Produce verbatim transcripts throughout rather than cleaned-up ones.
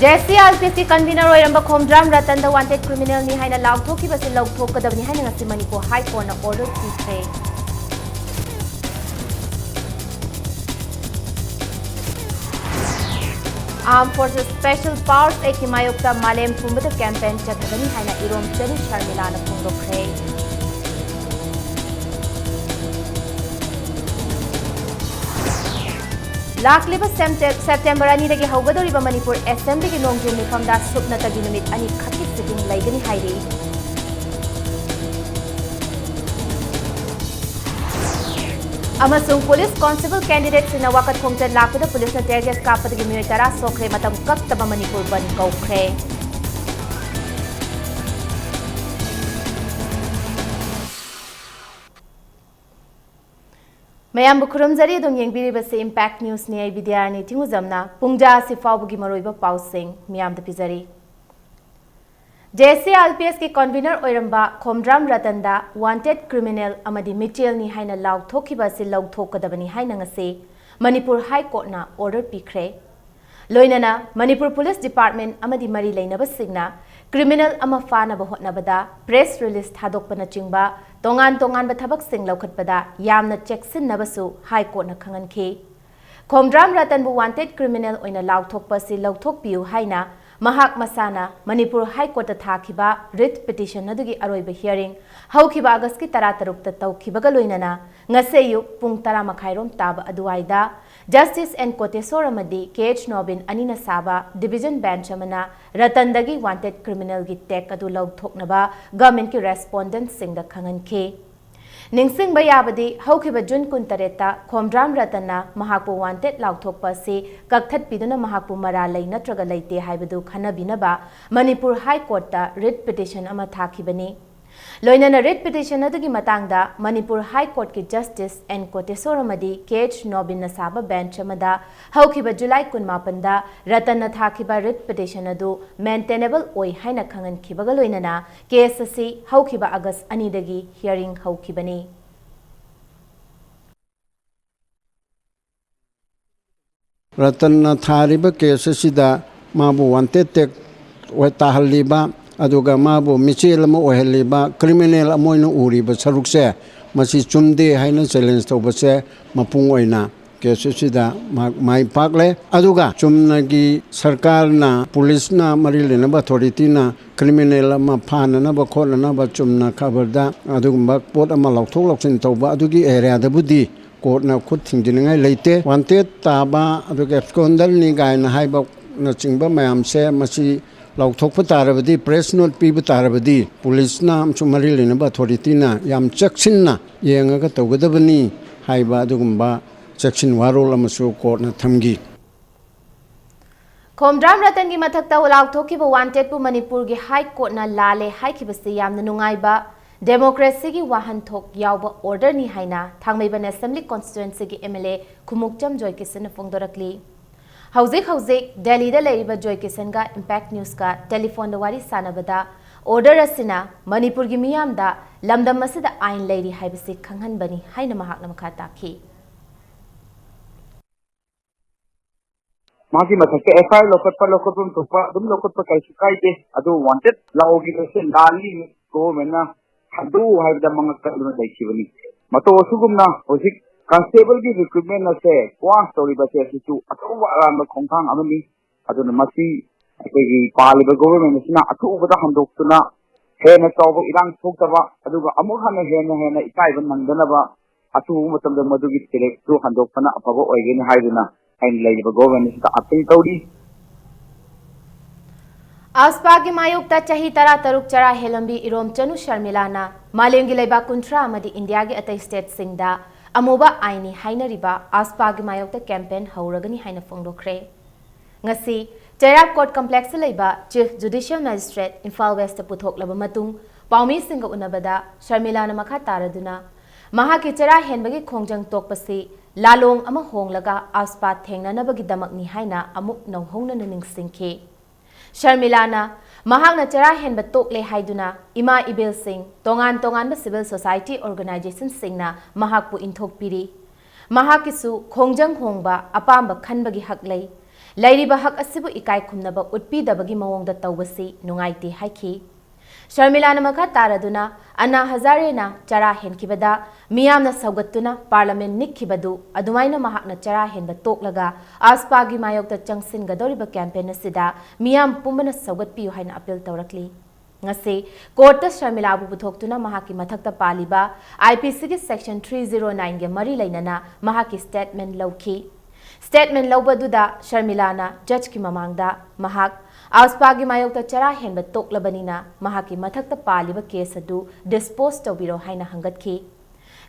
J S C R P ꯑꯦꯁꯀꯤ convener ꯑꯣꯏꯔꯝꯕ Khomdram ꯔꯇꯟꯗ wanted criminalꯅꯤ ꯍꯥꯏꯅ ꯂꯥꯎꯊꯣꯛꯈꯤꯕꯁꯤ ꯂꯧꯊꯣꯛꯀꯗꯕꯅꯤ ꯍꯥꯏꯅ ꯉꯁꯤ ꯃꯅꯤꯄꯨꯔ ꯍꯥꯏ ꯀꯣꯔꯠꯅ order ꯄꯤꯈ꯭ꯔꯦ꯫ Armed Forces Special Powers Actꯀꯤ ꯃꯥꯌꯣꯛꯇ ꯃꯥꯂꯦꯝ ꯄꯨꯝꯕꯗ campaign ꯆꯠꯊꯒꯅꯤ ꯍꯥꯏꯅ ꯏꯔꯣꯝꯆꯅꯤ ꯁꯔꯃꯤꯂꯥꯅ ꯐꯣꯡꯗꯣꯛꯈ꯭ꯔꯦ꯫ ꯂꯥꯛꯂꯤꯕ ꯁꯦꯞꯇꯦ-, ꯁꯦꯞꯇꯦꯝꯕꯔ ꯑꯅꯤꯗꯒꯤ ꯍꯧꯒꯗꯧꯔꯤꯕ ꯃꯅꯤꯄꯨꯔ ꯑꯦꯁꯦꯝꯕ꯭ꯂꯤꯒꯤ ꯅꯣꯡꯖꯨ ꯃꯤꯐꯝꯗ ꯁꯨꯞꯅꯇꯒꯤ ꯅꯨꯃꯤꯠ ꯑꯅꯤꯈꯛꯀꯤ sitting ꯂꯩꯒꯅꯤ ꯍꯥꯏꯔꯤ꯫ ꯑꯃꯁꯨꯡ police constable candidateꯁꯤꯡꯅ ꯋꯥꯀꯠ ꯈꯣꯡꯆꯠ ꯂꯥꯛꯄꯗ policeꯅ tear gas ꯀꯥꯞꯄꯗꯒꯤ ꯃꯤꯑꯣꯏ ꯇꯔꯥ ꯁꯣꯛꯈ꯭ꯔꯦ꯫ ꯃꯇꯝ ꯀꯛꯇꯕ ꯃꯅꯤꯄꯨꯔ ꯕꯟꯗ ꯀꯧꯈ꯭ꯔꯦ꯫ ꯃꯌꯥꯝꯕꯨ ꯈꯨꯔꯨꯝꯖꯔꯤ꯫ ꯑꯗꯨꯝ ꯌꯦꯡꯕꯤꯔꯤꯕꯁꯤ Impact Newsꯅꯤ꯫ ꯑꯩ ꯕꯤꯗ꯭ꯌꯥꯔꯥꯅꯤ ꯊꯤꯡꯉꯨꯖꯝꯅ꯫ ꯄꯨꯡꯖꯥ ꯑꯁꯤ ꯐꯥꯎꯕꯒꯤ ꯃꯔꯨꯑꯣꯏꯕ ꯄꯥꯎꯁꯤꯡ ꯃꯤꯌꯥꯝꯗ ꯄꯤꯖꯔꯤ꯫ J S C R P ꯑꯦꯁꯀꯤ convener ꯑꯣꯏꯔꯝꯕ ꯈꯣꯝꯗ꯭ꯔꯥꯝ ꯔꯇꯟꯗ wanted criminal ꯑꯃꯗꯤ ꯃꯤꯆꯦꯜꯅꯤ ꯍꯥꯏꯅ ꯂꯥꯎꯊꯣꯛꯈꯤꯕ ꯑꯁꯤ ꯂꯧꯊꯣꯛꯀꯗꯕꯅꯤ ꯍꯥꯏꯅ ꯉꯁꯤ ꯃꯅꯤꯄꯨꯔ ꯍꯥꯏ ꯀꯣꯔꯠꯅ order ꯄꯤꯈ꯭ꯔꯦ꯫ ꯂꯣꯏꯅꯅ ꯃꯅꯤꯄꯨꯔ police department ꯑꯃꯗꯤ ꯃꯔꯤ ꯂꯩꯅꯕꯁꯤꯡꯅ criminal ꯑꯃ ꯐꯥꯅꯕ ꯍꯣꯠꯅꯕꯗ press release ꯊꯥꯗꯣꯛꯄꯅꯆꯤꯡꯕ ꯇꯣꯉꯥꯟ ꯇꯣꯉꯥꯟꯕ ꯊꯕꯛꯁꯤꯡ ꯂꯧꯈꯠꯄꯗ ꯌꯥꯝꯅ ꯆꯦꯛꯁꯤꯟꯅꯕꯁꯨ ꯍꯥꯏ ꯀꯣꯔꯠꯅ ꯈꯪꯍꯟꯈꯤ꯫ ꯈꯣꯝꯗ꯭ꯔꯥꯝ ꯔꯇꯟꯕꯨ wanted criminal ꯑꯣꯏꯅ ꯂꯥꯎꯊꯣꯛꯄ ꯑꯁꯤ ꯂꯧꯊꯣꯛꯄꯤꯌꯨ ꯍꯥꯏꯅ ꯃꯍꯥꯛ ꯃꯁꯥꯅ ꯃꯅꯤꯄꯨꯔ ꯍꯥꯏ ꯀꯣꯔꯠꯇ ꯊꯥꯈꯤꯕ writ petition ꯑꯗꯨꯒꯤ ꯑꯔꯣꯏꯕ hearing ꯍꯧꯈꯤꯕ ꯑꯥꯒꯁꯀꯤ ꯇꯔꯥꯇꯔꯨꯛꯇ ꯇꯧꯈꯤꯕꯒ ꯂꯣꯏꯅꯅ ꯉꯁꯤ ꯑꯌꯨꯛ ꯄꯨꯡ ꯇꯔꯥ ꯃꯈꯥꯏꯔꯣꯝ ꯇꯥꯕ ꯑꯗꯨꯋꯥꯏꯗ Justice N ꯀꯣꯇꯦꯁꯣꯔ ꯑꯃꯗꯤ ꯀꯦ ꯑꯩꯆ ꯅꯣꯕꯤꯟ ꯑꯅꯤꯅ ꯁꯥꯕ division bench ꯑꯃꯅ ꯔꯇꯟꯗꯒꯤ wanted criminalꯒꯤ tag ꯑꯗꯨ ꯂꯧꯊꯣꯛꯅꯕ governmentꯀꯤ respondentꯁꯤꯡꯗ ꯈꯪꯍꯟꯈꯤ꯫ ꯅꯤꯡꯁꯤꯡꯕ ꯌꯥꯕꯗꯤ, ꯍꯧꯈꯤꯕ ꯖꯨꯟ ꯀꯨꯟꯇꯔꯦꯠꯇ ꯈꯣꯝꯗ꯭ꯔꯥꯝ ꯔꯇꯟꯅ ꯃꯍꯥꯛꯄꯨ wanted ꯂꯥꯎꯊꯣꯛꯄ ꯑꯁꯤ ꯀꯛꯊꯠꯄꯤꯗꯨꯅ ꯃꯍꯥꯛꯄꯨ ꯃꯔꯥꯜ ꯂꯩ ꯅꯠꯇ꯭ꯔꯒ ꯂꯩꯇꯦ ꯍꯥꯏꯕꯗꯨ ꯈꯟꯅꯕꯤꯅꯕ ꯃꯅꯤꯄꯨꯔ ꯍꯥꯏ ꯀꯣꯔꯠꯇ writ petition ꯑꯃ ꯊꯥꯈꯤꯕꯅꯤ꯫ ꯂꯣꯏꯅꯅ writ petition ꯑꯗꯨꯒꯤ ꯃꯇꯥꯡꯗ ꯃꯅꯤꯄꯨꯔ ꯍꯥꯏ ꯀꯣꯔꯠꯀꯤ Justice N ꯀꯣꯇꯦꯁꯣꯔ ꯑꯃꯗꯤ ꯀꯦ ꯑꯩꯆ ꯅꯣꯕꯤꯟꯅ ꯁꯥꯕ bench ꯑꯃꯗ ꯍꯧꯈꯤꯕ ꯖꯨꯂꯥꯏ ꯀꯨꯟꯃꯥꯄꯟꯗ ꯔꯇꯟꯅ ꯊꯥꯈꯤꯕ writ petition ꯑꯗꯨ maintainable ꯑꯣꯏ ꯍꯥꯏꯅ ꯈꯪꯍꯟꯈꯤꯕꯒ ꯂꯣꯏꯅꯅ case ꯑꯁꯤ ꯍꯧꯈꯤꯕ ꯑꯥꯒꯁ ꯑꯅꯤꯗꯒꯤ hearing ꯍꯧꯈꯤꯕꯅꯤ꯫ ꯔꯇꯟꯅ ꯊꯥꯔꯤꯕ case ꯑꯁꯤꯗ ꯃꯥꯕꯨ ꯋꯥꯟꯇꯦꯗ ꯇꯦꯛ ꯇꯥꯍꯜꯂꯤꯕ, ꯑꯗꯨꯒ ꯃꯥꯕꯨ ꯃꯤꯆꯦꯜ ꯑꯃ ꯑꯣꯏꯍꯜꯂꯤꯕ, ꯀ꯭ꯔꯤꯃꯤꯅꯦꯜ ꯑꯃ ꯑꯣꯏꯅ ꯎꯔꯤꯕ ꯁꯔꯨꯛꯁꯦ, ꯃꯁꯤ ꯆꯨꯝꯗꯦ ꯍꯥꯏꯅ ꯆꯦꯂꯦꯟꯖ ꯇꯧꯕꯁꯦ ꯃꯄꯨꯡ ꯑꯣꯏꯅ ꯀꯦꯁ ꯑꯁꯤꯗ ꯃꯍꯥꯛ ꯃꯥꯏ ꯄꯥꯛꯂꯦ꯫ ꯑꯗꯨꯒ ꯆꯨꯝꯅꯒꯤ ꯁꯔꯀꯥꯔꯅ, ꯄꯨꯂꯤꯁꯅ, ꯃꯔꯤ ꯂꯩꯅꯕ ꯑꯣꯊꯣꯔꯤꯇꯤꯅ ꯀ꯭ꯔꯤꯃꯤꯅꯦꯜ ꯑꯃ ꯐꯥꯅꯅꯕ ꯈꯣꯠꯅꯅꯕ, ꯆꯨꯝꯅ ꯈꯕꯔꯗ ꯑꯗꯨꯒꯨꯝꯕ ꯄꯣꯠ ꯑꯃ ꯂꯧꯊꯣꯛ ꯂꯧꯁꯤꯟ ꯇꯧꯕ, ꯑꯗꯨꯒꯤ ꯑꯦꯔꯤꯌꯥꯗꯕꯨꯗꯤ ꯀꯣꯔꯠꯅ ꯈꯨꯠ ꯊꯤꯡꯖꯤꯟꯅꯤꯡꯉꯥꯏ ꯂꯩꯇꯦ꯫ ꯋꯥꯟꯇꯦꯗ ꯇꯥꯕ, ꯑꯗꯨꯒ ꯑꯦꯕꯁꯀꯣꯟꯗꯔꯅꯤ ꯀꯥꯏꯅ ꯍꯥꯏꯕꯅꯆꯤꯡꯕ ꯃꯌꯥꯝꯁꯦ, ꯃꯁꯤ ꯂꯥꯎꯊꯣꯛꯄ ꯇꯥꯔꯕꯗꯤ, ꯄ꯭ꯔꯦꯁ ꯅꯣꯠ ꯄꯤꯕ ꯇꯥꯔꯕꯗꯤ, ꯄꯨꯂꯤꯁꯅ ꯑꯃꯁꯨꯡ ꯃꯔꯤ ꯂꯩꯅꯕ ꯑꯣꯊꯣꯔꯤꯇꯤꯅ ꯌꯥꯝ ꯆꯦꯛꯁꯤꯟꯅ ꯌꯦꯡꯉꯒ ꯇꯧꯒꯗꯕꯅꯤ ꯍꯥꯏꯕ ꯑꯗꯨꯒꯨꯝꯕ ꯆꯦꯛꯁꯤꯟ ꯋꯥꯔꯣꯜ ꯑꯃꯁꯨ ꯀꯣꯔꯠꯅ ꯊꯝꯈꯤ꯫ ꯈꯣꯝꯗ꯭ꯔꯥꯝ ꯔꯇꯟꯒꯤ ꯃꯊꯛꯇ ꯂꯥꯎꯊꯣꯛꯈꯤꯕ ꯋꯥꯟꯇꯦꯗꯄꯨ ꯃꯅꯤꯄꯨꯔꯒꯤ ꯍꯥꯏ ꯀꯣꯔꯠꯅ ꯂꯥꯜꯂꯦ ꯍꯥꯏꯈꯤꯕꯁꯤ ꯌꯥꯝꯅ ꯅꯨꯡꯉꯥꯏꯕ, ꯗꯦꯃꯣꯀ꯭ꯔꯦꯁꯤꯒꯤ ꯋꯥꯍꯟꯊꯣꯛ ꯌꯥꯎꯕ ꯑꯣꯔꯗꯔꯅꯤ ꯍꯥꯏꯅ ꯊꯥꯡꯃꯩꯕꯟ assembly ꯀꯣꯟꯁꯇꯤꯇ꯭ꯋꯦꯟꯁꯤꯒꯤ M L A Khumukcham ꯖꯣꯏꯀꯤꯁꯟꯅ ꯐꯣꯡꯗꯣꯔꯛꯂꯤ꯫ ꯍꯧꯖꯤꯛ ꯍꯧꯖꯤꯛ ꯗꯦꯜꯂꯤꯗ ꯂꯩꯔꯤꯕ ꯖꯣꯏꯀꯤꯁꯟꯒ ꯏꯝꯄꯦꯛ ꯅ꯭ꯌꯨꯁꯀ ꯇꯦꯂꯤꯐꯣꯟꯗ ꯋꯥꯔꯤ ꯁꯥꯟꯅꯕꯗ, ꯑꯣꯔꯗꯔ ꯑꯁꯤꯅ ꯃꯅꯤꯄꯨꯔꯒꯤ ꯃꯤꯌꯥꯝꯗ ꯂꯝꯗꯝ ꯑꯁꯤꯗ ꯑꯥꯏꯟ ꯂꯩꯔꯤ ꯍꯥꯏꯕꯁꯤ ꯈꯪꯍꯟꯕꯅꯤ ꯍꯥꯏꯅ ꯃꯍꯥꯛꯅ ꯃꯈꯥ ꯇꯥꯈꯤ꯫ ꯃꯥꯒꯤ ꯃꯊꯛꯇ ꯑꯦꯐ ꯑꯥꯏ ꯑꯥꯔ ꯂꯧꯈꯠꯄ, ꯂꯧꯈꯠꯐꯝ ꯊꯣꯛꯄ ꯑꯗꯨꯝ ꯂꯧꯈꯠꯄ, ꯀꯩꯁꯨ ꯀꯥꯏꯗꯦ꯫ ꯑꯗꯨ ꯋꯥꯟꯇꯦꯗ ꯂꯥꯎꯈꯤꯕꯁꯦ ꯂꯥꯜꯂꯤ, ꯒꯣꯚꯔꯟꯃꯦꯟꯠꯅ ꯍꯟꯗꯣꯛꯎ ꯍꯥꯏꯕꯗ ꯃꯉꯛ ꯀꯟꯗꯨꯅ ꯂꯩꯈꯤꯕꯅꯤ꯫ ꯃꯇꯧ ꯑꯁꯤꯒꯨꯝꯅ ꯍꯧꯖꯤꯛ ꯀꯟꯁꯇꯦꯕꯜꯒꯤ ꯔꯤꯀ꯭ꯔꯨꯠꯃꯦꯟꯠ ꯑꯁꯦ ꯀ꯭ꯋꯥꯁ ꯇꯧꯔꯤꯕꯁꯦ ꯑꯁꯤꯁꯨ ꯑꯆꯧꯕ ꯑꯔꯥꯟꯕ ꯈꯣꯡꯊꯥꯡ ꯑꯃꯅꯤ꯫ ꯑꯗꯨꯅ ꯃꯁꯤ ꯑꯩꯈꯣꯏꯒꯤ ꯄꯥꯜꯂꯤꯕ ꯒꯣꯚꯔꯟꯃꯦꯟꯠ ꯑꯁꯤꯅ ꯑꯊꯨꯕꯗ ꯍꯟꯗꯣꯛꯇꯨꯅ ꯍꯦꯟꯅ ꯆꯥꯎꯕ ꯏꯔꯥꯡ ꯊꯣꯛꯇꯕ, ꯑꯗꯨꯒ ꯑꯃꯨꯛ ꯍꯟꯅ ꯍꯦꯟꯅ ꯍꯦꯟꯅ ꯏꯀꯥꯏꯕ ꯅꯪꯗꯅꯕ ꯑꯊꯨꯕ ꯃꯇꯝꯗ ꯃꯗꯨꯒꯤ ꯊꯤꯔꯦꯞꯇꯨ ꯍꯟꯗꯣꯛꯄꯅ ꯑꯐꯕ ꯑꯣꯏꯒꯅꯤ ꯍꯥꯏꯗꯨꯅ ꯑꯩꯅ ꯂꯩꯔꯤꯕ ꯒꯣꯚꯔꯟꯃꯦꯟꯠ ꯑꯁꯤꯗ ꯑꯥꯄꯤꯜ ꯇꯧꯔꯤ꯫ ꯑꯥꯁꯄꯥꯒꯤ ꯃꯥꯌꯣꯛꯇ ꯆꯍꯤ ꯇꯔꯥꯇꯔꯨꯛ ꯆꯔꯥ ꯍꯦꯜꯂꯝꯕꯤ ꯏꯔꯣꯝꯆꯅꯨ ꯁꯔꯃꯤꯂꯥꯅ ꯃꯥꯂꯦꯝꯒꯤ ꯂꯩꯕꯥꯛ ꯀꯨꯟꯊ꯭ꯔꯥ ꯑꯃꯗꯤ ꯏꯟꯗꯤꯌꯥꯒꯤ ꯑꯇꯩ ꯁ꯭ꯇꯦꯠꯁꯤꯡꯗ ꯑꯃꯨꯕ ꯑꯥꯏꯟꯅꯤ ꯍꯥꯏꯅꯔꯤꯕ ꯑꯥꯁꯄꯥꯒꯤ ꯃꯥꯌꯣꯛꯇ ꯀꯦꯝꯄꯦꯟ ꯍꯧꯔꯒꯅꯤ ꯍꯥꯏꯅ ꯐꯣꯡꯗꯣꯛꯈ꯭ꯔꯦ꯫ ꯉꯁꯤ ꯆꯩꯔꯥꯛ ꯀꯣꯔꯠ ꯀꯝꯄ꯭ꯂꯦꯛꯁꯇ ꯂꯩꯕ ꯆꯤꯐ ꯖꯨꯗꯤꯁꯤꯌꯦꯜ ꯃꯦꯖꯤꯁꯇ꯭ꯔꯦꯠ ꯏꯝꯐꯥꯜ ꯋꯦꯁꯇ ꯄꯨꯊꯣꯛꯂꯕ ꯃꯇꯨꯡ ꯄꯥꯎꯃꯤꯁꯤꯡꯒ ꯎꯅꯕꯗ ꯁꯔꯃꯤꯂꯥꯅ ꯃꯈꯥ ꯇꯥꯔꯗꯨꯅ ꯃꯍꯥꯛꯀꯤ ꯆꯔꯥ ꯍꯦꯟꯕꯒꯤ ꯈꯣꯡꯖꯪ ꯇꯣꯛꯄꯁꯤ ꯂꯥꯂꯣꯡ ꯑꯃ ꯍꯣꯡꯂꯒ ꯑꯥꯁꯄꯥ ꯊꯦꯡꯅꯅꯕꯒꯤꯗꯃꯛꯅꯤ ꯍꯥꯏꯅ ꯑꯃꯨꯛ ꯅꯧꯍꯧꯅꯅ ꯅꯤꯡꯁꯤꯡꯈꯤ꯫ ꯁꯔꯃꯤꯂꯥꯅ ꯃꯍꯥꯛꯅ ꯆꯔꯥ ꯍꯦꯟꯕ ꯇꯣꯛꯂꯦ ꯍꯥꯏꯗꯨꯅ ꯏꯃꯥ ꯏꯕꯦꯜꯁꯤꯡ, ꯇꯣꯉꯥꯟ ꯇꯣꯉꯥꯟꯕ ꯁꯤꯚꯤꯜ ꯁꯣꯁꯥꯏꯇꯤ ꯑꯣꯔꯒꯅꯥꯏꯖꯦꯁꯟꯁꯤꯡꯅ ꯃꯍꯥꯛꯄꯨ ꯏꯟꯊꯣꯛꯄꯤꯔꯤ꯫ ꯃꯍꯥꯛꯀꯤꯁꯨ ꯈꯣꯡꯖꯪ ꯍꯣꯡꯕ ꯑꯄꯥꯝꯕ ꯈꯟꯕꯒꯤ ꯍꯛ ꯂꯩ꯫ ꯂꯩꯔꯤꯕ ꯍꯛ ꯑꯁꯤꯕꯨ ꯏꯀꯥꯏ ꯈꯨꯝꯅꯕ ꯎꯠꯄꯤꯗꯕꯒꯤ ꯃꯑꯣꯡꯗ ꯇꯧꯕꯁꯤ ꯅꯨꯡꯉꯥꯏꯇꯦ ꯍꯥꯏꯈꯤ꯫ ꯁꯔꯃꯤꯂꯥꯅ ꯃꯈꯥ ꯇꯥꯔꯗꯨꯅ ꯑꯅꯥ ꯍꯖꯥꯔꯦꯅ ꯆꯔꯥ ꯍꯦꯟꯈꯤꯕꯗ ꯃꯤꯌꯥꯝꯅ ꯁꯧꯒꯠꯇꯨꯅ ꯄꯥꯔꯂꯥꯃꯦꯟ ꯅꯤꯛꯈꯤꯕꯗꯨ ꯑꯗꯨꯃꯥꯏꯅ ꯃꯍꯥꯛꯅ ꯆꯔꯥ ꯍꯦꯟꯕ ꯇꯣꯛꯂꯒ ꯑꯥꯁꯄꯥꯒꯤ ꯃꯥꯌꯣꯛꯇ ꯆꯪꯁꯤꯟꯒꯗꯧꯔꯤꯕ ꯀꯦꯝꯄꯦꯟ ꯑꯁꯤꯗ ꯃꯤꯌꯥꯝ ꯄꯨꯝꯕꯅ ꯁꯧꯒꯠꯄꯤꯌꯨ ꯍꯥꯏꯅ ꯑꯄꯤꯜ ꯇꯧꯔꯛꯂꯤ꯫ ꯉꯁꯤ ꯀꯣꯔꯠꯇ ꯁꯔꯃꯤꯂꯥꯕꯨ ꯄꯨꯊꯣꯛꯇꯨꯅ ꯃꯍꯥꯛꯀꯤ ꯃꯊꯛꯇ ꯄꯥꯜꯂꯤꯕ IPCꯒꯤ Section three zero nineꯒ ꯃꯔꯤ ꯂꯩꯅꯅ ꯃꯍꯥꯛꯀꯤ ꯁ꯭ꯇꯦꯠꯃꯦꯟ ꯂꯧꯈꯤ꯫ ꯁ꯭ꯇꯦꯠꯃꯦꯟ ꯂꯧꯕꯗꯨꯗ ꯁꯔꯃꯤꯂꯥꯅ ꯖꯖꯀꯤ ꯃꯃꯥꯡꯗ ꯃꯍꯥꯛ ꯑꯥꯁꯄꯥꯒꯤ ꯃꯥꯌꯣꯛꯇ ꯆꯔꯥ ꯍꯦꯟꯕ ꯇꯣꯛꯂꯕꯅꯤꯅ ꯃꯍꯥꯛꯀꯤ ꯃꯊꯛꯇ ꯄꯥꯜꯂꯤꯕ ꯀꯦꯁ ꯑꯗꯨ ꯗꯤꯁꯄꯣꯖ ꯇꯧꯕꯤꯔꯣ ꯍꯥꯏꯅ ꯍꯪꯒꯠꯈꯤ꯫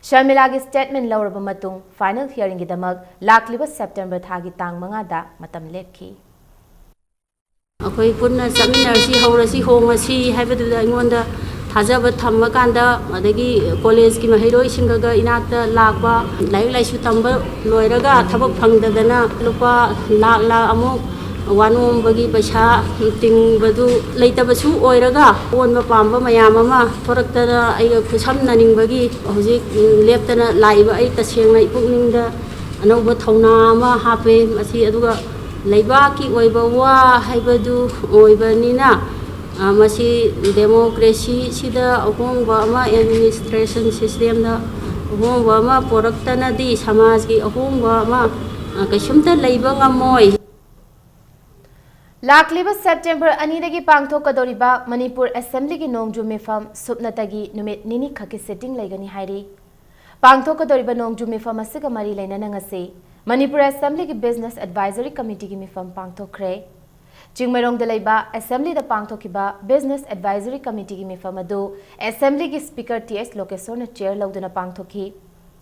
ꯁꯔꯃꯤꯂꯥꯒꯤ ꯁ꯭ꯇꯦꯠꯃꯦꯟ ꯂꯧꯔꯕ ꯃꯇꯨꯡ ꯐꯥꯏꯅꯦꯜ ꯍꯤꯌꯥꯔꯤꯡꯒꯤꯗꯃꯛ ꯂꯥꯛꯂꯤꯕ ꯁꯦꯞꯇꯦꯝꯕꯔ ꯊꯥꯒꯤ ꯇꯥꯡ ꯃꯉꯥꯗ ꯃꯇꯝ ꯂꯦꯞꯈꯤ꯫ ꯑꯩꯈꯣꯏ ꯄꯨꯟꯅ ꯆꯠꯃꯤꯟꯅꯔꯁꯤ, ꯍꯧꯔꯁꯤ, ꯍꯣꯡꯉꯁꯤ ꯍꯥꯏꯕꯗꯨꯗ ꯑꯩꯉꯣꯟꯗ ꯊꯥꯖꯕ ꯊꯝꯃꯀꯥꯟꯗ, ꯑꯗꯒꯤ ꯀꯣꯂꯦꯖꯀꯤ ꯃꯍꯩꯔꯣꯏꯁꯤꯡꯒ ꯏꯅꯥꯛꯇ ꯂꯥꯛꯄ, ꯂꯥꯏꯔꯤꯛ ꯂꯥꯏꯁꯨ ꯇꯝꯕ ꯂꯣꯏꯔꯒ ꯊꯕꯛ ꯐꯪꯗꯗꯅ ꯂꯨꯄꯥ ꯂꯥꯛ ꯂꯥꯛ ꯑꯃꯨꯛ ꯋꯥꯅꯣꯝꯕꯒꯤ ꯄꯩꯁꯥ ꯇꯤꯡꯕꯗꯨ ꯂꯩꯇꯕꯁꯨ ꯑꯣꯏꯔꯒ ꯑꯣꯟꯕ ꯄꯥꯝꯕ ꯃꯌꯥꯝ ꯑꯃ ꯊꯣꯔꯛꯇꯅ ꯑꯩꯒ ꯈꯨꯠꯁꯝꯅꯅꯤꯡꯕꯒꯤ ꯍꯧꯖꯤꯛ ꯂꯦꯞꯇꯅ ꯂꯥꯛꯏꯕ ꯑꯩ ꯇꯁꯦꯡꯅ ꯏꯄꯨꯛꯅꯤꯡꯗ ꯑꯅꯧꯕ ꯊꯧꯅꯥ ꯑꯃ ꯍꯥꯞꯄꯦ꯫ ꯃꯁꯤ ꯑꯗꯨꯒ ꯂꯩꯕꯥꯛꯀꯤ ꯑꯣꯏꯕ ꯋꯥ ꯍꯥꯏꯕꯗꯨ ꯑꯣꯏꯕꯅꯤꯅ, ꯑ, ꯃꯁꯤ ꯗꯦꯃꯣꯀ꯭ꯔꯦꯁꯤꯁꯤꯗ ꯑꯍꯣꯡꯕ ꯑꯃ, ꯑꯦꯗꯃꯤꯅꯤꯁꯇ꯭ꯔꯦꯁꯟ ꯁꯤꯁꯇꯦꯝꯗ ꯑꯍꯣꯡꯕ ꯑꯃ ꯄꯣꯔꯛꯇꯅꯗꯤ ꯁꯃꯥꯖꯀꯤ ꯑꯍꯣꯡꯕ ꯑꯃ, ꯑ, ꯀꯩꯁꯨꯝꯇ ꯂꯩꯕ ꯉꯝꯃꯣꯏ꯫ ꯂꯥꯛꯂꯤꯕ ꯁꯦꯞꯇꯦꯝꯕꯔ ꯑꯅꯤꯗꯒꯤ ꯄꯥꯡꯊꯣꯛꯀꯗꯧꯔꯤꯕ ꯃꯅꯤꯄꯨꯔ ꯑꯦꯁꯦꯝꯕ꯭ꯂꯤꯒꯤ ꯅꯣꯡꯖꯨ ꯃꯤꯐꯝ ꯁꯨꯞꯅꯇꯒꯤ ꯅꯨꯃꯤꯠ ꯅꯤꯅꯤ ꯈꯛꯀꯤ ꯁꯤꯇꯤꯡ ꯂꯩꯒꯅꯤ ꯍꯥꯏꯔꯤ꯫ ꯄꯥꯡꯊꯣꯛꯀꯗꯧꯔꯤꯕ ꯅꯣꯡꯖꯨ ꯃꯤꯐꯝ ꯑꯁꯤꯒ ꯃꯔꯤ ꯂꯩꯅꯅ ꯉꯁꯤ ꯃꯅꯤꯄꯨꯔ ꯑꯦꯁꯦꯝꯕ꯭ꯂꯤꯒꯤ ꯕꯤꯖꯤꯅꯦꯁ ꯑꯦꯗꯚꯥꯏꯖꯔꯤ ꯀꯃꯤꯇꯤꯒꯤ ꯃꯤꯐꯝ ꯄꯥꯡꯊꯣꯛꯈ꯭ꯔꯦ꯫ ꯆꯤꯡꯃꯩꯔꯣꯡꯗ ꯂꯩꯕ ꯑꯦꯁꯦꯝꯕ꯭ꯂꯤꯗ ꯄꯥꯡꯊꯣꯛꯈꯤꯕ ꯕꯤꯖꯤꯅꯦꯁ ꯑꯦꯗꯚꯥꯏꯖꯔꯤ ꯀꯃꯤꯇꯤꯒꯤ ꯃꯤꯐꯝ ꯑꯗꯨ ꯑꯦꯁꯦꯝꯕ꯭ꯂꯤꯒꯤ ꯁ꯭ꯄꯤꯀꯔ ꯇꯤ ꯑꯦꯁ ꯂꯣꯀꯦꯁꯣꯔꯅ ꯆꯦꯌꯔ ꯂꯧꯗꯨꯅ ꯄꯥꯡꯊꯣꯛꯈꯤ꯫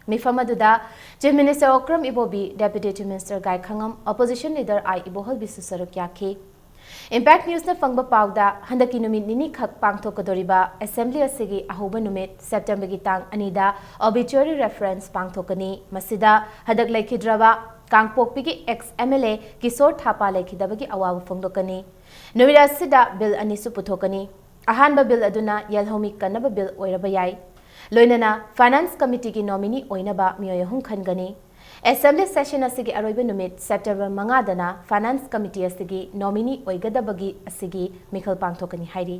ꯃꯤꯐꯝ ꯑꯗꯨꯗ chief minister Okram Ibobi, deputy chief minister Gaikhangam, opposition leader I ꯏꯕꯣꯍꯜꯕꯤꯁꯨ ꯁꯔꯨꯛ ꯌꯥꯈꯤ꯫ ꯏꯝꯄꯦꯛ ꯅ꯭ꯌꯨꯁꯅ ꯐꯪꯕ ꯄꯥꯎꯗ, ꯍꯟꯗꯛꯀꯤ ꯅꯨꯃꯤꯠ ꯅꯤꯅꯤ ꯈꯛ ꯄꯥꯡꯊꯣꯛꯀꯗꯧꯔꯤꯕ ꯑꯦꯁꯦꯝꯕ꯭ꯂꯤ ꯑꯁꯤꯒꯤ ꯑꯍꯧꯕ ꯅꯨꯃꯤꯠ ꯁꯦꯞꯇꯦꯝꯕꯔꯒꯤ ꯇꯥꯡ ꯑꯅꯤꯗ ꯑꯣꯕꯤꯆꯨꯋꯔꯤ ꯔꯦꯐꯔꯦꯟꯁ ꯄꯥꯡꯊꯣꯛꯀꯅꯤ꯫ ꯃꯁꯤꯗ ꯍꯟꯗꯛ ꯂꯩꯈꯤꯗ꯭ꯔꯕ ꯀꯥꯡꯄꯣꯛꯄꯤꯒꯤ X M L A Kishore ꯊꯥꯄꯥ ꯂꯩꯈꯤꯗꯕꯒꯤ ꯑꯋꯥꯕ ꯐꯣꯡꯗꯣꯛꯀꯅꯤ꯫ ꯅꯨꯃꯤꯠ ꯑꯁꯤꯗ ꯕꯤꯜ ꯑꯅꯤꯁꯨ ꯄꯨꯊꯣꯛꯀꯅꯤ꯫ ꯑꯍꯥꯟꯕ ꯕꯤꯜ ꯑꯗꯨꯅ ꯌꯦꯜꯍꯧꯃꯤ ꯀꯟꯅꯕ ꯕꯤꯜ ꯑꯣꯏꯔꯕ ꯌꯥꯏ꯫ ꯂꯣꯏꯅꯅ ꯐꯥꯏꯅꯥꯟꯁ ꯀꯃꯤꯇꯤꯒꯤ ꯅꯣꯃꯤꯅꯤ ꯑꯣꯏꯅꯕ ꯃꯤꯑꯣꯏ ꯑꯍꯨꯝ ꯈꯟꯒꯅꯤ꯫ Assembly session ꯑꯁꯤꯒꯤ ꯑꯔꯣꯏꯕ ꯅꯨꯃꯤꯠ September ꯃꯉꯥꯗꯅ Finance Committee ꯑꯁꯤꯒꯤ nominee ꯑꯣꯏꯒꯗꯕꯒꯤ ꯑꯁꯤꯒꯤ ꯃꯤꯈꯜ ꯄꯥꯡꯊꯣꯛꯀꯅꯤ ꯍꯥꯏꯔꯤ꯫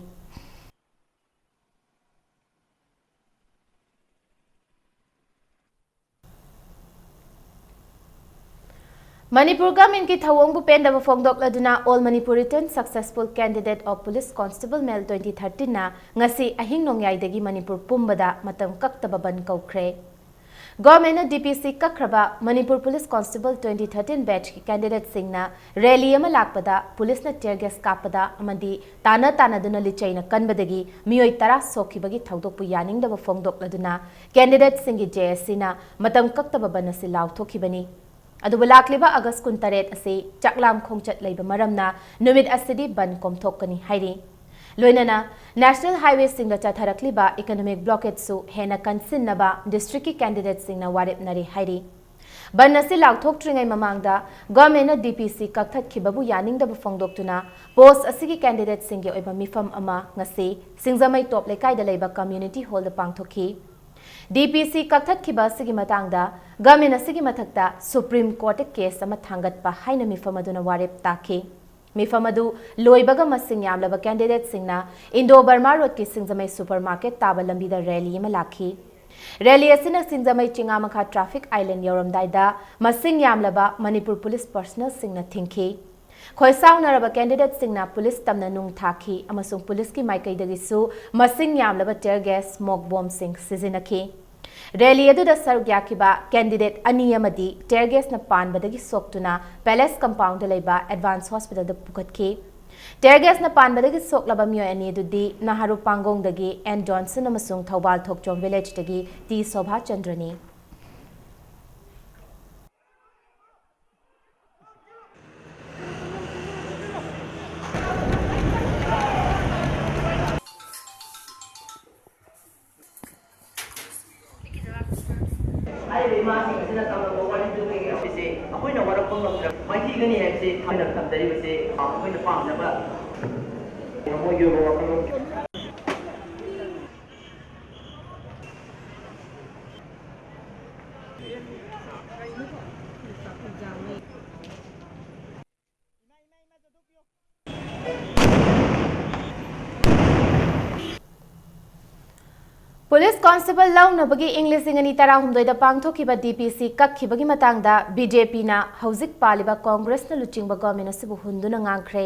ꯃꯅꯤꯄꯨꯔ ꯒꯚꯔꯟꯃꯦꯟꯠꯀꯤ ꯊꯧꯑꯣꯡꯕꯨ ꯄꯦꯟꯗꯕ ꯐꯣꯡꯗꯣꯛꯂꯗꯨꯅ All Manipur Written Successful Candidate of Police Constable Male twenty thirteen ꯅ ꯉꯁꯤ ꯑꯍꯤꯡ ꯅꯣꯡꯌꯥꯏꯗꯒꯤ ꯃꯅꯤꯄꯨꯔ ꯄꯨꯝꯕꯗ ꯃꯇꯝ ꯀꯛꯇꯕ ꯕꯟ ꯀꯧꯈ꯭ꯔꯦ꯫ ꯒꯚꯔꯟꯃꯦꯟꯠꯅ D P C ꯀꯛꯈ꯭ꯔꯕ Manipur police constable twenty thirteen batch ꯀꯤ candidate ꯁꯤꯡꯅ rally ꯑꯃ ꯂꯥꯛꯄꯗ ꯄꯨꯂꯤꯁꯅ tear gas ꯀꯥꯞꯄꯗ ꯑꯃꯗꯤ ꯇꯥꯟꯅ ꯇꯥꯟꯅꯗꯨꯅ ꯂꯤꯆꯩꯅ ꯀꯟꯕꯗꯒꯤ ꯃꯤꯑꯣꯏ ꯇꯔꯥ ꯁꯣꯛꯈꯤꯕꯒꯤ ꯊꯧꯗꯣꯛꯄꯨ ꯌꯥꯅꯤꯡꯗꯕ ꯐꯣꯡꯗꯣꯛꯂꯗꯨꯅ candidate ꯁꯤꯡꯒꯤ J A C ꯅ ꯃꯇꯝ ꯀꯛꯇꯕ ꯕꯟ ꯑꯁꯤ ꯂꯥꯎꯊꯣꯛꯈꯤꯕꯅꯤ꯫ ꯑꯗꯨꯕꯨ ꯂꯥꯛꯂꯤꯕ August ꯀꯨꯟꯇꯔꯦꯠ ꯑꯁꯤ ꯆꯥꯛꯂꯥꯝ ꯈꯣꯡꯆꯠ ꯂꯩꯕ ꯃꯔꯝꯅ ꯅꯨꯃꯤꯠ ꯑꯁꯤꯗꯤ ꯕꯟ ꯀꯣꯝꯊꯣꯛꯀꯅꯤ ꯍꯥꯏꯔꯤ꯫ ꯂꯣꯏꯅꯅ National Highway ꯁꯤꯡꯗ ꯆꯠꯊꯔꯛꯂꯤꯕ economic blockade ꯁꯨ ꯍꯦꯟꯅ ꯀꯟꯁꯤꯟꯅꯕ district ꯀꯤ candidate ꯁꯤꯡꯅ ꯋꯥꯔꯦꯞꯅꯔꯦ ꯍꯥꯏꯔꯤ꯫ ꯕꯟ ꯑꯁꯤ ꯂꯥꯎꯊꯣꯛꯇ꯭ꯔꯤꯉꯩ ꯃꯃꯥꯡꯗ ꯒꯚꯔꯟꯃꯦꯟꯠꯅ D P C ꯀꯛꯊꯠꯈꯤꯕꯕꯨ ꯌꯥꯅꯤꯡꯗꯕ ꯐꯣꯡꯗꯣꯛꯇꯨꯅ post ꯑꯁꯤꯒꯤ candidate ꯁꯤꯡꯒꯤ ꯑꯣꯏꯕ ꯃꯤꯐꯝ ꯑꯃ ꯉꯁꯤ ꯁꯤꯡꯖꯃꯩ ꯇꯣꯞ ꯂꯩꯀꯥꯏꯗ ꯂꯩꯕ community hall ꯗ ꯄꯥꯡꯊꯣꯛꯈꯤ꯫ D P C ꯀꯛꯊꯠꯈꯤꯕ ꯑꯁꯤꯒꯤ ꯃꯇꯥꯡꯗ ꯒꯚꯔꯟꯃꯦꯟꯠ ꯑꯁꯤꯒꯤ ꯃꯊꯛꯇ Supreme Court ꯇ case ꯑꯃ ꯊꯥꯡꯒꯠꯄ ꯍꯥꯏꯅ ꯃꯤꯐꯝ ꯑꯗꯨꯅ ꯋꯥꯔꯦꯞ ꯇꯥꯈꯤ꯫ ꯃꯤꯐꯝ ꯑꯗꯨ ꯂꯣꯏꯕꯒ ꯃꯁꯤꯡ ꯌꯥꯝꯂꯕ candidate ꯁꯤꯡꯅ Indo Burma Road ꯀꯤ ꯁꯤꯡꯖꯃꯩ supermarket ꯇꯥꯕ ꯂꯝꯕꯤꯗ rally ꯑꯃ ꯂꯥꯛꯈꯤ꯫ Rally ꯑꯁꯤꯅ ꯁꯤꯡꯖꯃꯩ ꯆꯤꯉꯥꯃꯈꯥ traffic island ꯌꯧꯔꯝꯗꯥꯏꯗ ꯃꯁꯤꯡ ꯌꯥꯝꯂꯕ ꯃꯅꯤꯄꯨꯔ ꯄꯨꯂꯤꯁ personnel ꯁꯤꯡꯅ ꯊꯤꯡꯈꯤ꯫ ꯈꯣꯏꯁꯥꯎꯅꯔꯕ candidate ꯁꯤꯡꯅ ꯄꯨꯂꯤꯁ ꯇꯝꯅ ꯅꯨꯡ ꯊꯥꯈꯤ ꯑꯃꯁꯨꯡ ꯄꯨꯂꯤꯁꯀꯤ ꯃꯥꯏꯀꯩꯗꯒꯤꯁꯨ ꯃꯁꯤꯡ ꯌꯥꯝꯂꯕ tear gas, smoke bomb ꯁꯤꯡ ꯁꯤꯖꯤꯟꯅꯈꯤ꯫ Rally ꯑꯗꯨꯗ ꯁꯔꯨꯛ ꯌꯥꯈꯤꯕ candidate ꯑꯅꯤ ꯑꯃꯗꯤ tear gas ꯅ ꯄꯥꯟꯕꯗꯒꯤ ꯁꯣꯛꯇꯨꯅ Palace compound ꯗ ꯂꯩꯕ Advance Hospital ꯗ ꯄꯨꯈꯠꯈꯤ꯫ Tear gas ꯅ ꯄꯥꯟꯕꯗꯒꯤ ꯁꯣꯛꯂꯕ ꯃꯤꯑꯣꯏ ꯑꯅꯤ ꯑꯗꯨꯗꯤ ꯅꯍꯥꯔꯨ ꯄꯥꯡꯒꯣꯡꯗꯒꯤ N Johnson ꯑꯃꯁꯨꯡ ꯊꯧꯕꯥꯜ ꯊꯣꯛꯆꯣꯝ village ꯇꯒꯤ T ꯁꯣꯚꯥ ꯆꯟꯗ꯭ꯔꯅꯤ꯫ ꯍꯥꯏꯔꯤꯕ ꯏꯃꯥꯁꯤꯡ ꯑꯁꯤꯅ ꯇꯝꯂꯝꯕ ꯋꯥꯔꯤꯗꯨ ꯀꯩꯒꯤ ꯑꯩꯈꯣꯏꯁꯦ ꯑꯩꯈꯣꯏꯅ ꯋꯥꯔꯛꯄ ꯉꯝꯗ꯭ꯔꯕ ꯃꯥꯏꯊꯤꯒꯅꯤ ꯍꯥꯏꯕꯁꯦ ꯑꯩꯈꯣꯏꯅ ꯇꯝꯖꯔꯤꯕꯁꯦ ꯑꯩꯈꯣꯏꯅ ꯄꯥꯝꯖꯕ ꯃꯣꯏꯒꯤ ꯑꯣꯏꯕ ꯋꯥꯈꯜꯂꯣꯟ ꯄꯨꯂꯤꯁ ꯀꯣꯟꯁꯇꯦꯕꯜ ꯂꯧꯅꯕꯒꯤ ꯏꯪ ꯂꯤꯁꯤꯡ ꯑꯅꯤ ꯇꯔꯥꯍꯨꯝꯗꯣꯏꯗ ꯄꯥꯡꯊꯣꯛꯈꯤꯕ ꯗꯤ ꯄꯤ ꯁꯤ ꯀꯛꯈꯤꯕꯒꯤ ꯃꯇꯥꯡꯗ ꯕꯤ ꯖꯦ ꯄꯤꯅ ꯍꯧꯖꯤꯛ ꯄꯥꯜꯂꯤꯕ ꯀꯣꯡꯒ꯭ꯔꯦꯁꯅ ꯂꯨꯆꯤꯡꯕ ꯒꯣꯔꯃꯦꯟ ꯑꯁꯤꯕꯨ ꯍꯨꯟꯗꯨꯅ ꯉꯥꯡꯈ꯭ꯔꯦ꯫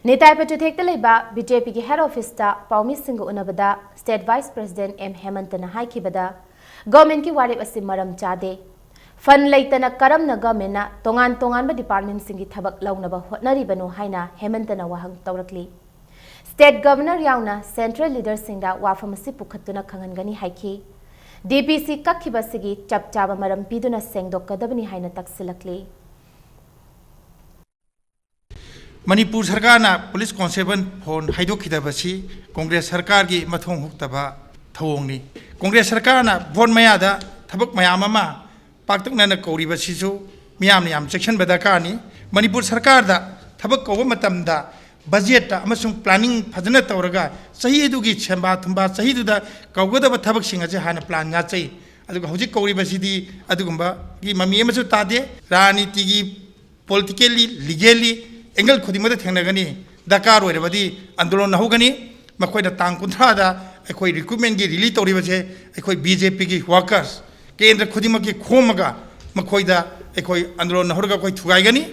ꯅꯤꯇꯥꯏ ꯄꯆꯨꯊꯦꯛꯇ ꯂꯩꯕ ꯕꯤ ꯖꯦ ꯄꯤꯒꯤ ꯍꯦꯗ ꯑꯣꯐꯤꯁꯇ ꯄꯥꯎꯃꯤꯁꯤꯡꯒ ꯎꯅꯕꯗ ꯁ꯭ꯇꯦꯠ ꯚꯥꯏꯁ ꯄ꯭ꯔꯦꯁꯤꯗꯦꯟꯠ ꯑꯦꯝ ꯍꯦꯃꯟꯇꯅ ꯍꯥꯏꯈꯤꯕꯗ, ꯒꯣꯔꯃꯦꯟꯒꯤ ꯋꯥꯔꯦꯞ ꯑꯁꯤ ꯃꯔꯝ ꯆꯥꯗꯦ꯫ ꯐꯟ ꯂꯩꯇꯅ ꯀꯔꯝꯅ ꯒꯣꯔꯃꯦꯟꯅ ꯇꯣꯉꯥꯟ ꯇꯣꯉꯥꯟꯕ ꯗꯤꯄꯥꯔꯠꯃꯦꯟꯠꯁꯤꯡꯒꯤ ꯊꯕꯛ ꯂꯧꯅꯕ ꯍꯣꯠꯅꯔꯤꯕꯅꯣ ꯍꯥꯏꯅ ꯍꯦꯃꯟꯇꯅ ꯋꯥꯍꯪ ꯇꯧꯔꯛꯂꯤ꯫ ꯁ꯭ꯇꯦꯠ ꯒꯕꯔꯅꯔ ꯌꯥꯎꯅ ꯁꯦꯟꯇ꯭ꯔꯦꯜ ꯂꯤꯗꯔꯁꯤꯡꯗ ꯋꯥꯐꯝ ꯑꯁꯤ ꯄꯨꯈꯠꯇꯨꯅ ꯈꯪꯍꯟꯒꯅꯤ ꯍꯥꯏꯈꯤ꯫ ꯗꯤ ꯄꯤ ꯁꯤ ꯀꯛꯈꯤꯕ ꯑꯁꯤꯒꯤ ꯆꯞ ꯆꯥꯕ ꯃꯔꯝ ꯄꯤꯗꯨꯅ ꯁꯦꯡꯗꯣꯛꯀꯗꯕꯅꯤ ꯍꯥꯏꯅ ꯇꯛꯁꯤꯜꯂꯛꯂꯤ꯫ ꯃꯅꯤꯄꯨꯔ ꯁꯔꯀꯥꯔꯅ ꯄꯨꯂꯤꯁ ꯀꯣꯟꯁꯇꯦꯕꯜ ꯐꯣꯟ ꯍꯥꯏꯗꯣꯛꯈꯤꯗꯕꯁꯤ ꯀꯣꯡꯒ꯭ꯔꯦꯁ ꯁꯔꯀꯥꯔꯒꯤ ꯃꯊꯣꯡ ꯍꯨꯛꯇꯕ ꯊꯧꯑꯣꯡꯅꯤ꯫ ꯀꯣꯡꯒ꯭ꯔꯦꯁ ꯁꯔꯀꯥꯔꯅ ꯚꯣꯠ ꯃꯌꯥꯗ ꯊꯕꯛ ꯃꯌꯥꯝ ꯑꯃ ꯄꯥꯛꯇꯛꯅꯅ ꯀꯧꯔꯤꯕꯁꯤꯁꯨ ꯃꯤꯌꯥꯝꯅ ꯌꯥꯝ ꯆꯦꯛꯁꯤꯟꯕ ꯗꯔꯀꯥꯔꯅꯤ꯫ ꯃꯅꯤꯄꯨꯔ ꯁꯔꯀꯥꯔꯗ ꯊꯕꯛ ꯀꯧꯕ ꯃꯇꯝꯗ ꯕꯖꯦꯠꯇ ꯑꯃꯁꯨꯡ ꯄ꯭ꯂꯥꯅꯤꯡ ꯐꯖꯅ ꯇꯧꯔꯒ ꯆꯍꯤ ꯑꯗꯨꯒꯤ ꯁꯦꯝꯕꯥ ꯊꯨꯝꯕꯥ, ꯆꯍꯤꯗꯨꯗ ꯀꯧꯒꯗꯕ ꯊꯕꯛꯁꯤꯡ ꯑꯁꯦ ꯍꯥꯟꯅ ꯄ꯭ꯂꯥꯟ ꯌꯥꯠꯆꯩ꯫ ꯑꯗꯨꯒ ꯍꯧꯖꯤꯛ ꯀꯧꯔꯤꯕꯁꯤꯗꯤ ꯑꯗꯨꯒꯨꯝꯕꯒꯤ ꯃꯃꯤ ꯑꯃꯁꯨ ꯇꯥꯗꯦ꯫ ꯔꯥꯖꯅꯤꯇꯤꯒꯤ, politically, legally angle ꯈꯨꯗꯤꯡꯃꯛꯇ ꯊꯦꯡꯅꯒꯅꯤ꯫ ꯗꯔꯀꯥꯔ ꯑꯣꯏꯔꯕꯗꯤ ꯑꯟꯗꯣꯂꯟ ꯍꯧꯒꯅꯤ꯫ ꯃꯈꯣꯏꯅ ꯇꯥꯡ ꯀꯨꯟꯊ꯭ꯔꯥꯗ ꯑꯩꯈꯣꯏ ꯔꯤꯀ꯭ꯔꯨꯠꯃꯦꯟꯒꯤ ꯔꯦꯂꯤ ꯇꯧꯔꯤꯕꯁꯦ ꯑꯩꯈꯣꯏ ꯕꯤ ꯖꯦ ꯄꯤꯒꯤ ꯋꯥꯔꯀꯔꯁ ꯀꯦꯟꯗ꯭ꯔ ꯈꯨꯗꯤꯡꯃꯛꯀꯤ ꯈꯣꯝꯃꯒ ꯃꯈꯣꯏꯗ ꯑꯩꯈꯣꯏ ꯑꯟꯗꯣꯂꯟ ꯍꯧꯔꯒ ꯑꯩꯈꯣꯏ ꯊꯨꯒꯥꯏꯒꯅꯤ꯫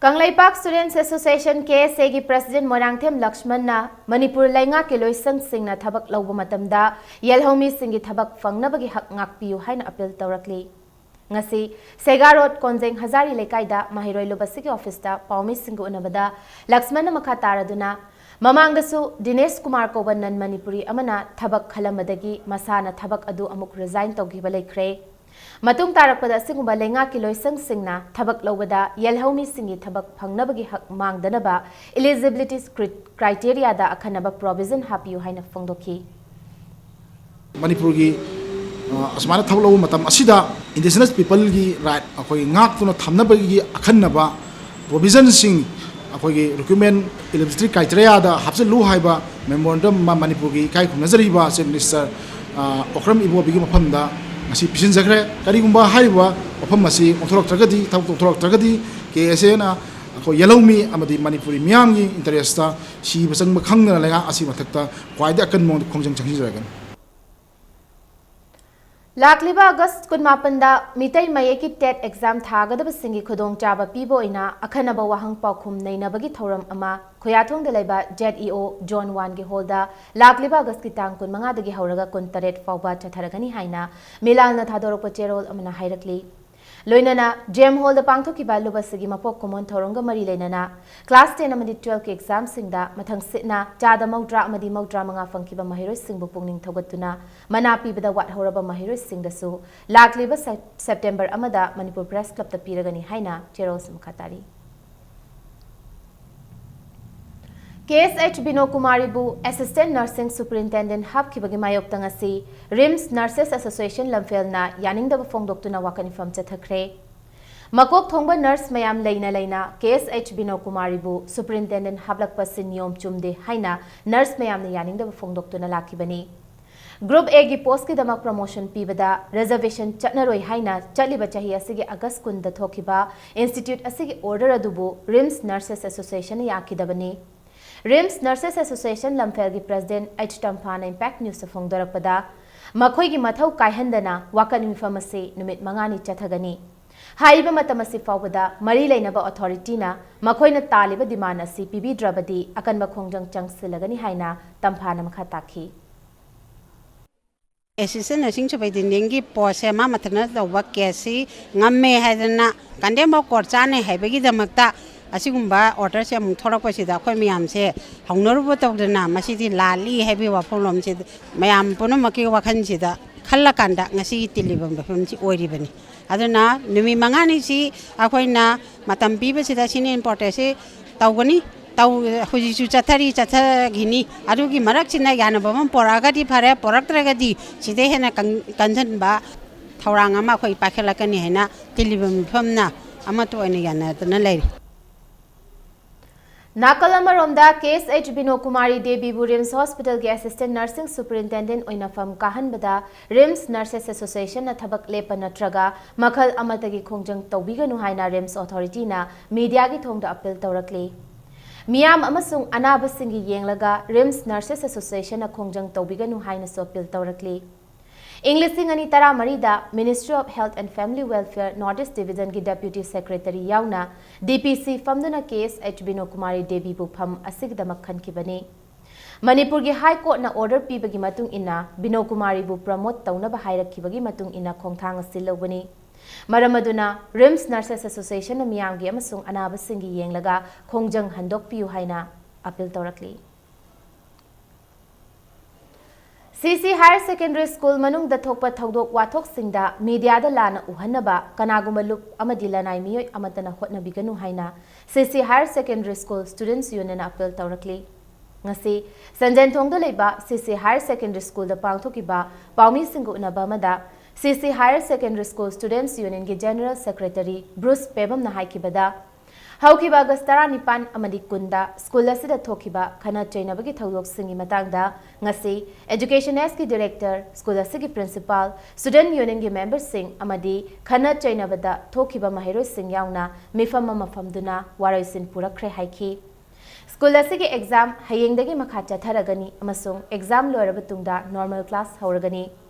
ꯀꯪꯂꯩꯄꯥꯛ ꯁ꯭ꯇꯨꯗꯦꯟꯠꯁ ꯑꯦꯁꯣꯁꯤꯌꯦꯁꯟ, ꯀꯦ ꯑꯦꯁ ꯑꯦꯒꯤ ꯄ꯭ꯔꯦꯁꯤꯗꯦꯟꯠ ꯃꯣꯏꯔꯥꯡꯊꯦꯝ ꯂꯛꯁꯃꯟꯅ ꯃꯅꯤꯄꯨꯔ ꯂꯩꯉꯥꯛꯀꯤ ꯂꯣꯏꯁꯪꯁꯤꯡꯅ ꯊꯕꯛ ꯂꯧꯕ ꯃꯇꯝꯗ ꯌꯦꯜꯍꯧꯃꯤꯁꯤꯡꯒꯤ ꯊꯕꯛ ꯐꯪꯅꯕꯒꯤ ꯍꯛ ꯉꯥꯛꯄꯤꯌꯨ ꯍꯥꯏꯅ ꯑꯄꯤꯜ ꯇꯧꯔꯛꯂꯤ꯫ ꯉꯁꯤ ꯁꯦꯒꯥ ꯔꯣꯗ ꯀꯣꯟꯖꯦꯡ ꯍꯖꯥꯔꯤ ꯂꯩꯀꯥꯏꯗ ꯃꯍꯩꯔꯣꯏ ꯂꯨꯞ ꯑꯁꯤꯒꯤ ꯑꯣꯐꯤꯁꯇ ꯄꯥꯎꯃꯤꯁꯤꯡꯒ ꯎꯅꯕꯗ ꯂꯛꯁꯃꯟꯅ ꯃꯈꯥ ꯇꯥꯔꯗꯨꯅ, ꯃꯃꯥꯡꯗꯁꯨ ꯗꯤꯅꯦꯁ ꯀꯨꯃꯥꯔ ꯀꯧꯕ ꯅꯟ ꯃꯅꯤꯄꯨꯔꯤ ꯑꯃꯅ ꯊꯕꯛ ꯈꯜꯂꯝꯕꯗꯒꯤ ꯃꯁꯥꯅ ꯊꯕꯛ ꯑꯗꯨ ꯑꯃꯨꯛ ꯔꯤꯖꯥꯏꯟ ꯇꯧꯈꯤꯕ ꯂꯩꯈ꯭ꯔꯦ꯫ ꯃꯇꯨꯡ ꯇꯥꯔꯛꯄꯗ ꯑꯁꯤꯒꯨꯝꯕ ꯂꯩꯉꯥꯛꯀꯤ ꯂꯣꯏꯁꯪꯁꯤꯡꯅ ꯊꯕꯛ ꯂꯧꯕꯗ ꯌꯦꯜꯍꯧꯃꯤꯁꯤꯡꯒꯤ ꯊꯕꯛ ꯐꯪꯅꯕꯒꯤ ꯍꯛ ꯃꯥꯡꯗꯅꯕ eligibility cri-, criteriaꯗ ꯑꯈꯟꯅꯕ provision ꯍꯥꯞꯄꯤꯌꯨ ꯍꯥꯏꯅ ꯐꯣꯡꯗꯣꯛꯈꯤ꯫ ꯃꯅꯤꯄꯨꯔꯒꯤ, ꯑ, ꯑꯁꯨꯃꯥꯏꯅ ꯊꯕꯛ ꯂꯧꯕ ꯃꯇꯝ ꯑꯁꯤꯗ indigenous peopleꯒꯤ right ꯑꯩꯈꯣꯏ ꯉꯥꯛꯇꯨꯅ ꯊꯝꯅꯕꯒꯤ ꯑꯈꯟꯅꯕ provisionꯁꯤꯡ ꯑꯩꯈꯣꯏꯒꯤ recruitment eligibility criteriaꯗ ꯍꯥꯞꯆꯤꯜꯂꯨ ꯍꯥꯏꯕ memorandum ꯑꯃ ꯃꯅꯤꯄꯨꯔꯒꯤ ꯏꯀꯥꯏ ꯈꯨꯝꯅꯖꯔꯤꯕ Chief Minister, ꯑ, ꯑꯣꯀ꯭ꯔꯝ ꯏꯕꯣꯕꯤꯒꯤ ꯃꯐꯝꯗ ꯉꯁꯤ ꯄꯤꯁꯤꯟꯖꯈ꯭ꯔꯦ꯫ ꯀꯔꯤꯒꯨꯝꯕ ꯍꯥꯏꯔꯤꯕ ꯋꯥꯐꯝ ꯑꯁꯤ ꯑꯣꯟꯊꯣꯔꯛꯇ꯭ꯔꯒꯗꯤ, ꯊꯕꯛꯇ ꯑꯣꯟꯊꯣꯔꯛꯇ꯭ꯔꯒꯗꯤ, ꯀꯦ ꯑꯦꯁ ꯑꯦꯅ ꯑꯩꯈꯣꯏ ꯌꯦꯜꯍꯧꯃꯤ ꯑꯃꯗꯤ ꯃꯅꯤꯄꯨꯔꯤ ꯃꯤꯌꯥꯝꯒꯤ ꯏꯟꯇꯔꯦꯁꯇ ꯁꯤꯕ ꯆꯪꯕ ꯈꯪꯗꯅ ꯂꯩꯉꯥꯛ ꯑꯁꯤ ꯃꯊꯛꯇ ꯈ꯭ꯋꯥꯏꯗꯒꯤ ꯑꯀꯟꯕ ꯃꯑꯣꯡꯗ ꯈꯣꯡꯖꯪ ꯆꯪꯁꯤꯟꯖꯔꯒꯅꯤ꯫ ꯂꯥꯛꯂꯤꯕ ꯑꯥꯒꯁ ꯀꯨꯟꯃꯥꯄꯟꯗ ꯃꯤꯇꯩ ꯃꯌꯦꯛꯀꯤ ꯇꯦꯠ ꯑꯦꯛꯖꯥꯝ ꯊꯥꯒꯗꯕꯁꯤꯡꯒꯤ ꯈꯨꯗꯣꯡꯆꯥꯕ ꯄꯤꯕ ꯑꯣꯏꯅ ꯑꯈꯟꯅꯕ ꯋꯥꯍꯪ ꯄꯥꯎꯈꯨꯝ ꯅꯩꯅꯕꯒꯤ ꯊꯧꯔꯝ ꯑꯃ ꯈꯨꯌꯥꯊꯣꯡꯗ ꯂꯩꯕ ꯖꯦꯠ ꯏ ꯑꯣ ꯖꯣꯟ ꯋꯥꯟꯒꯤ ꯍꯣꯜꯗ ꯂꯥꯛꯂꯤꯕ ꯑꯥꯒꯁꯀꯤ ꯇꯥꯡ ꯀꯨꯟꯃꯉꯥꯗꯒꯤ ꯍꯧꯔꯒ ꯀꯨꯟꯇꯔꯦꯠ ꯐꯥꯎꯕ ꯆꯠꯊꯔꯒꯅꯤ ꯍꯥꯏꯅ ꯃꯤꯂꯥꯜꯅ ꯊꯥꯗꯣꯔꯛꯄ ꯆꯦꯔꯣꯜ ꯑꯃꯅ ꯍꯥꯏꯔꯛꯂꯤ꯫ ꯂꯣꯏꯅꯅ ꯖꯦꯝ ꯍꯣꯜꯗ ꯄꯥꯡꯊꯣꯛꯈꯤꯕ ꯂꯨꯕꯁꯤꯒꯤ ꯃꯄꯣꯛ ꯀꯨꯝꯑꯣꯟ ꯊꯧꯔꯝꯒ ꯃꯔꯤ ꯂꯩꯅꯅ ꯀ꯭ꯂꯥꯁ ꯇꯦꯟ ꯑꯃꯗꯤ ꯇꯨꯋꯦꯜꯐꯀꯤ ꯑꯦꯛꯖꯥꯝꯁꯤꯡꯗ ꯃꯊꯪꯁꯤꯠꯅ ꯆꯥꯗ ꯃꯧꯗ꯭ꯔꯥ ꯑꯃꯗꯤ ꯃꯧꯗ꯭ꯔꯥ ꯃꯉꯥ ꯐꯪꯈꯤꯕ ꯃꯍꯩꯔꯣꯏꯁꯤꯡꯕꯨ ꯄꯨꯛꯅꯤꯡ ꯊꯧꯒꯠꯇꯨꯅ ꯃꯅꯥ ꯄꯤꯕꯗ ꯋꯥꯠꯍꯧꯔꯕ ꯃꯍꯩꯔꯣꯏꯁꯤꯡꯗꯁꯨ ꯂꯥꯛꯂꯤꯕ ꯁꯦꯞ-, ꯁꯦꯞꯇꯦꯝꯕꯔ ꯑꯃꯗ ꯃꯅꯤꯄꯨꯔ ꯄ꯭ꯔꯦꯁ ꯀ꯭ꯂꯕꯇ ꯄꯤꯔꯒꯅꯤ ꯍꯥꯏꯅ ꯆꯦꯔꯣꯜꯁꯤ ꯃꯈꯥ ꯇꯥꯔꯤ꯫ ꯀꯦ ꯑꯦꯁ ꯑꯩꯆ ꯕꯤꯅꯣ ꯀꯨꯃꯥꯔꯤꯕꯨ Assistant Nursing Superintendent ꯍꯥꯞꯈꯤꯕꯒꯤ ꯃꯥꯌꯣꯛꯇ ꯉꯁꯤ ꯔꯤꯝꯁ Nurses Association ꯂꯝꯐꯦꯜꯅ ꯌꯥꯅꯤꯡꯗꯕ ꯐꯣꯡꯗꯣꯛꯇꯨꯅ ꯋꯥꯀꯠ ꯃꯤꯐꯝ ꯆꯠꯊꯈ꯭ꯔꯦ꯫ ꯃꯀꯣꯛ ꯊꯣꯡꯕ ꯅꯔꯁ ꯃꯌꯥꯝ ꯂꯩꯅ ꯂꯩꯅ ꯀꯦ ꯑꯦꯁ ꯑꯩꯆ ꯕꯤꯅꯣ ꯀꯨꯃꯥꯔꯤꯕꯨ ꯁꯨꯄꯔꯤꯟꯇꯦꯟꯗꯦꯟꯠ ꯍꯥꯞꯂꯛꯄꯁꯤ ꯅꯤꯌꯣꯝ ꯆꯨꯝꯗꯦ ꯍꯥꯏꯅ ꯅꯔꯁ ꯃꯌꯥꯝꯅ ꯌꯥꯅꯤꯡꯗꯕ ꯐꯣꯡꯗꯣꯛꯇꯨꯅ ꯂꯥꯛꯈꯤꯕꯅꯤ꯫ ꯒ꯭ꯔꯨꯞ ꯑꯦꯒꯤ ꯄꯣꯁꯀꯤꯗꯃꯛ ꯄ꯭ꯔꯃꯣꯁꯟ ꯄꯤꯕꯗ ꯔꯤꯖꯔꯕꯦꯁꯟ ꯆꯠꯅꯔꯣꯏ ꯍꯥꯏꯅ ꯆꯠꯂꯤꯕ ꯆꯍꯤ ꯑꯁꯤꯒꯤ ꯑꯥꯒꯁ ꯀꯨꯟꯗ ꯊꯣꯛꯈꯤꯕ ꯏꯟꯁꯇꯤꯇ꯭ꯌꯨꯠ ꯑꯁꯤꯒꯤ ꯑꯣꯔꯗꯔ ꯑꯗꯨꯕꯨ ꯔꯤꯝꯁ ꯅꯔꯁꯦꯁ ꯑꯦꯁꯣꯁꯤꯌꯦꯁꯟꯅ ꯌꯥꯈꯤꯗꯕꯅꯤ꯫ ꯔꯤꯝꯁ ꯅꯔꯁꯦꯁ ꯑꯦꯁꯣꯁꯤꯌꯦꯁꯟ ꯂꯝꯐꯦꯜꯒꯤ ꯄ꯭ꯔꯦꯁꯤꯗꯦꯟꯠ ꯑꯩꯆ ꯇꯝꯐꯥꯅ ꯏꯝꯄꯦꯛ ꯅ꯭ꯌꯨꯁꯇ ꯐꯣꯡꯗꯣꯔꯛꯄꯗ, ꯃꯈꯣꯏꯒꯤ ꯃꯊꯧ ꯀꯥꯏꯍꯟꯗꯅ ꯋꯥꯀꯠ ꯃꯤꯐꯝ ꯑꯁꯤ ꯅꯨꯃꯤꯠ ꯃꯉꯥꯅꯤ ꯆꯠꯊꯒꯅꯤ꯫ ꯍꯥꯏꯔꯤꯕ ꯃꯇꯝ ꯑꯁꯤ ꯐꯥꯎꯕꯗ ꯃꯔꯤ ꯂꯩꯅꯕ ꯑꯣꯊꯣꯔꯤꯇꯤꯅ ꯃꯈꯣꯏꯅ ꯇꯥꯜꯂꯤꯕ ꯗꯤꯃꯥꯟ ꯑꯁꯤ ꯄꯤꯕꯤꯗ꯭ꯔꯕꯗꯤ ꯑꯀꯟꯕ ꯈꯣꯡꯖꯪ ꯆꯪꯁꯤꯜꯂꯒꯅꯤ ꯍꯥꯏꯅ ꯇꯝꯐꯥꯅ ꯃꯈꯥ ꯇꯥꯈꯤ꯫ ꯑꯦꯁꯤꯁꯇꯦꯟ ꯅꯔꯁꯤꯡ ꯁꯨꯄꯔꯤꯟꯇꯦꯟꯗꯦꯟꯒꯤ ꯄꯣꯁꯁꯦ ꯃꯥ ꯃꯊꯟꯇ ꯇꯧꯕ ꯀꯦꯁꯁꯤ ꯉꯝꯃꯦ ꯍꯥꯏꯗꯅ contempt of court ꯆꯥꯅꯩ ꯍꯥꯏꯕꯒꯤꯗꯃꯛꯇ ꯑꯁꯤꯒꯨꯝꯕ ꯑꯣꯔꯗꯔꯁꯦ ꯑꯃꯨꯛ ꯊꯣꯛꯂꯛꯄꯁꯤꯗ ꯑꯩꯈꯣꯏ ꯃꯌꯥꯝꯁꯦ ꯍꯧꯅꯔꯨꯕ ꯇꯧꯗꯅ ꯃꯁꯤꯗꯤ ꯂꯥꯜꯂꯤ ꯍꯥꯏꯕꯒꯤ ꯋꯥꯐꯝꯂꯣꯝꯁꯤꯗ ꯃꯌꯥꯝ ꯄꯨꯝꯅꯃꯛꯀꯤ ꯋꯥꯈꯜꯁꯤꯗ ꯈꯜꯂꯀꯥꯟꯗ ꯉꯁꯤꯒꯤ ꯇꯤꯜꯂꯤꯕ ꯃꯐꯝꯁꯤ ꯑꯣꯏꯔꯤꯕꯅꯤ꯫ ꯑꯗꯨꯅ ꯅꯨꯃꯤꯠ ꯃꯉꯥꯅꯤꯁꯤ ꯑꯩꯈꯣꯏꯅ ꯃꯇꯝ ꯄꯤꯕꯁꯤꯗ ꯁꯤꯅꯤ ꯏꯝꯄꯣꯔꯇꯦꯟꯁꯤ ꯇꯧꯒꯅꯤ꯫ ꯇꯧ-, ꯍꯧꯖꯤꯛꯁꯨ ꯆꯠꯊꯔꯤ, ꯆꯠꯊꯈꯤꯅꯤ꯫ ꯑꯗꯨꯒꯤ ꯃꯔꯛꯁꯤꯅ ꯌꯥꯅꯕ ꯑꯃ ꯄꯣꯔꯛꯑꯒꯗꯤ ꯐꯔꯦ, ꯄꯣꯔꯛꯇ꯭ꯔꯒꯗꯤ ꯁꯤꯗꯩ ꯍꯦꯟꯅ ꯀꯟ-, ꯀꯟꯁꯤꯟꯕ ꯊꯧꯔꯥꯡ ꯑꯃ ꯑꯩꯈꯣꯏ ꯄꯥꯏꯈꯠꯂꯛꯀꯅꯤ ꯍꯥꯏꯅ ꯇꯤꯜꯂꯤꯕ ꯃꯤꯐꯝꯅ ꯑꯃꯠꯇ ꯑꯣꯏꯅ ꯌꯥꯅꯗꯨꯅ ꯂꯩꯔꯤ꯫ ꯅꯥꯀꯜ ꯑꯃꯔꯣꯝꯗ, ꯀꯦ ꯑꯦꯁ ꯑꯩꯆ ꯕꯤꯅꯣ ꯀꯨꯃꯥꯔꯤ ꯗꯦꯕꯤꯕꯨ ꯔꯤꯝꯁ ꯍꯣꯁꯄꯤꯇꯥꯜꯒꯤ ꯑꯦꯁꯤꯁꯇꯦꯟ ꯅꯔꯁꯤꯡ ꯁꯨꯄꯔꯤꯟꯇꯦꯟꯗꯦꯟ ꯑꯣꯏꯅ ꯐꯝ ꯀꯥꯍꯟꯕꯗ ꯔꯤꯝꯁ ꯅꯔꯁꯦꯁ ꯑꯦꯁꯣꯁꯤꯌꯦꯁꯟꯅ ꯊꯕꯛ ꯂꯦꯞꯄ ꯅꯠꯇ꯭ꯔꯒ ꯃꯈꯜ ꯑꯃꯠꯇꯒꯤ ꯈꯣꯡꯖꯪ ꯇꯧꯕꯤꯒꯅꯨ ꯍꯥꯏꯅ ꯔꯤꯝꯁ ꯑꯣꯊꯣꯔꯤꯇꯤꯅ ꯃꯤꯗꯤꯌꯥꯒꯤ ꯊꯣꯡꯗ ꯑꯄꯤꯜ ꯇꯧꯔꯛꯂꯤ꯫ ꯃꯤꯌꯥꯝ ꯑꯃꯁꯨꯡ ꯑꯅꯥꯕꯁꯤꯡꯒꯤ ꯌꯦꯡꯂꯒ ꯔꯤꯝꯁ ꯅꯔꯁꯦꯁ ꯑꯦꯁꯣꯁꯤꯌꯦꯁꯟꯅ ꯈꯣꯡꯖꯪ ꯇꯧꯕꯤꯒꯅꯨ ꯍꯥꯏꯅꯁꯨ ꯑꯄꯤꯜ ꯇꯧꯔꯛꯂꯤ꯫ ꯏꯪ ꯂꯤꯁꯤꯡ ꯑꯅꯤ ꯇꯔꯥꯃꯔꯤꯗ Ministry of Health and Family Welfare North East Divisionꯒꯤ Deputy Secretary ꯌꯥꯎꯅ ꯗꯤ ꯄꯤ ꯁꯤ ꯐꯝꯗꯨꯅ ꯀꯦ ꯑꯦꯁ ꯑꯩꯆ ꯕꯤꯅꯣ ꯀꯨꯃꯥꯔꯤ ꯗꯦꯕꯤꯕꯨ ꯐꯝ ꯑꯁꯤꯒꯤꯗꯃꯛ ꯈꯟꯈꯤꯕꯅꯤ꯫ ꯃꯅꯤꯄꯨꯔꯒꯤ ꯍꯥꯏ ꯀꯣꯔꯠꯅ ꯑꯣꯔꯗꯔ ꯄꯤꯕꯒꯤ ꯃꯇꯨꯡ ꯏꯟꯅ ꯕꯤꯅꯣ ꯀꯨꯃꯥꯔꯤꯕꯨ ꯄ꯭ꯔꯃꯣꯠ ꯇꯧꯅꯕ ꯍꯥꯏꯔꯛꯈꯤꯕꯒꯤ ꯃꯇꯨꯡ ꯏꯟꯅ ꯈꯣꯡꯊꯥꯡ ꯑꯁꯤ ꯂꯧꯕꯅꯤ꯫ ꯃꯔꯝ ꯑꯗꯨꯅ ꯔꯤꯝꯁ ꯅꯔꯁꯦꯁ ꯑꯦꯁꯣꯁꯤꯌꯦꯁꯟꯅ ꯃꯤꯌꯥꯝꯒꯤ ꯑꯃꯁꯨꯡ ꯑꯅꯥꯕꯁꯤꯡꯒꯤ ꯌꯦꯡꯂꯒ ꯈꯣꯡꯖꯪ ꯍꯟꯗꯣꯛꯄꯤꯌꯨ ꯍꯥꯏꯅ ꯑꯄꯤꯜ ꯇꯧꯔꯛꯂꯤ꯫ ꯁꯤ ꯁꯤ Higher Secondary School ꯃꯅꯨꯡꯗ ꯊꯣꯛꯄ ꯊꯧꯗꯣꯛ ꯋꯥꯊꯣꯛꯁꯤꯡꯗ ꯃꯤꯗꯤꯌꯥꯗ ꯂꯥꯟꯅ ꯎꯍꯟꯅꯕ ꯀꯅꯥꯒꯨꯝꯕ ꯂꯨꯞ ꯑꯃꯗꯤ ꯂꯅꯥꯏ ꯃꯤꯑꯣꯏ ꯑꯃꯠꯇꯅ ꯍꯣꯠꯅꯕꯤꯒꯅꯨ ꯍꯥꯏꯅ ꯁꯤ ꯁꯤ Higher Secondary School Students Unionꯅ ꯑꯄꯤꯜ ꯇꯧꯔꯛꯂꯤ꯫ ꯉꯁꯤ ꯁꯟꯖꯦꯟꯊꯣꯡꯗ ꯂꯩꯕ ꯁꯤ ꯁꯤ Higher Secondary Schoolꯗ ꯄꯥꯡꯊꯣꯛꯈꯤꯕ ꯄꯥꯎꯃꯤꯁꯤꯡꯒ ꯎꯅꯕ ꯑꯃꯗ ꯁꯤ ꯁꯤ Higher Secondary School Students Unionꯒꯤ General Secretary ꯕ꯭ꯔꯨꯁ ꯄꯦꯕꯝꯅ ꯍꯥꯏꯈꯤꯕꯗ, ꯍꯧꯈꯤꯕ ꯑꯥꯒꯁ ꯇꯔꯥꯅꯤꯄꯥꯟ ꯑꯃꯗꯤ ꯀꯨꯟꯗ ꯁ꯭ꯀꯨꯜ ꯑꯁꯤꯗ ꯊꯣꯛꯈꯤꯕ ꯈꯠꯅ ꯆꯩꯅꯕꯒꯤ ꯊꯧꯗꯣꯛꯁꯤꯡꯒꯤ ꯃꯇꯥꯡꯗ ꯉꯁꯤ Education Sꯀꯤ Director, ꯁ꯭ꯀꯨꯜ ꯑꯁꯤꯒꯤ Principal, Student Unionꯒꯤ memberꯁꯤꯡ ꯑꯃꯗꯤ ꯈꯠꯅ ꯆꯩꯅꯕꯗ ꯊꯣꯛꯈꯤꯕ ꯃꯍꯩꯔꯣꯏꯁꯤꯡ ꯌꯥꯎꯅ ꯃꯤꯐꯝ ꯑꯃ ꯐꯝꯗꯨꯅ ꯋꯥꯔꯣꯏꯁꯤꯟ ꯄꯨꯔꯛꯈ꯭ꯔꯦ ꯍꯥꯏꯈꯤ꯫ ꯁ꯭ꯀꯨꯜ ꯑꯁꯤꯒꯤ exam ꯍꯌꯦꯡꯗꯒꯤ ꯃꯈꯥ ꯆꯠꯊꯔꯒꯅꯤ ꯑꯃꯁꯨꯡ exam ꯂꯣꯏꯔꯕ ꯇꯨꯡꯗ normal class ꯍꯧꯔꯒꯅꯤ꯫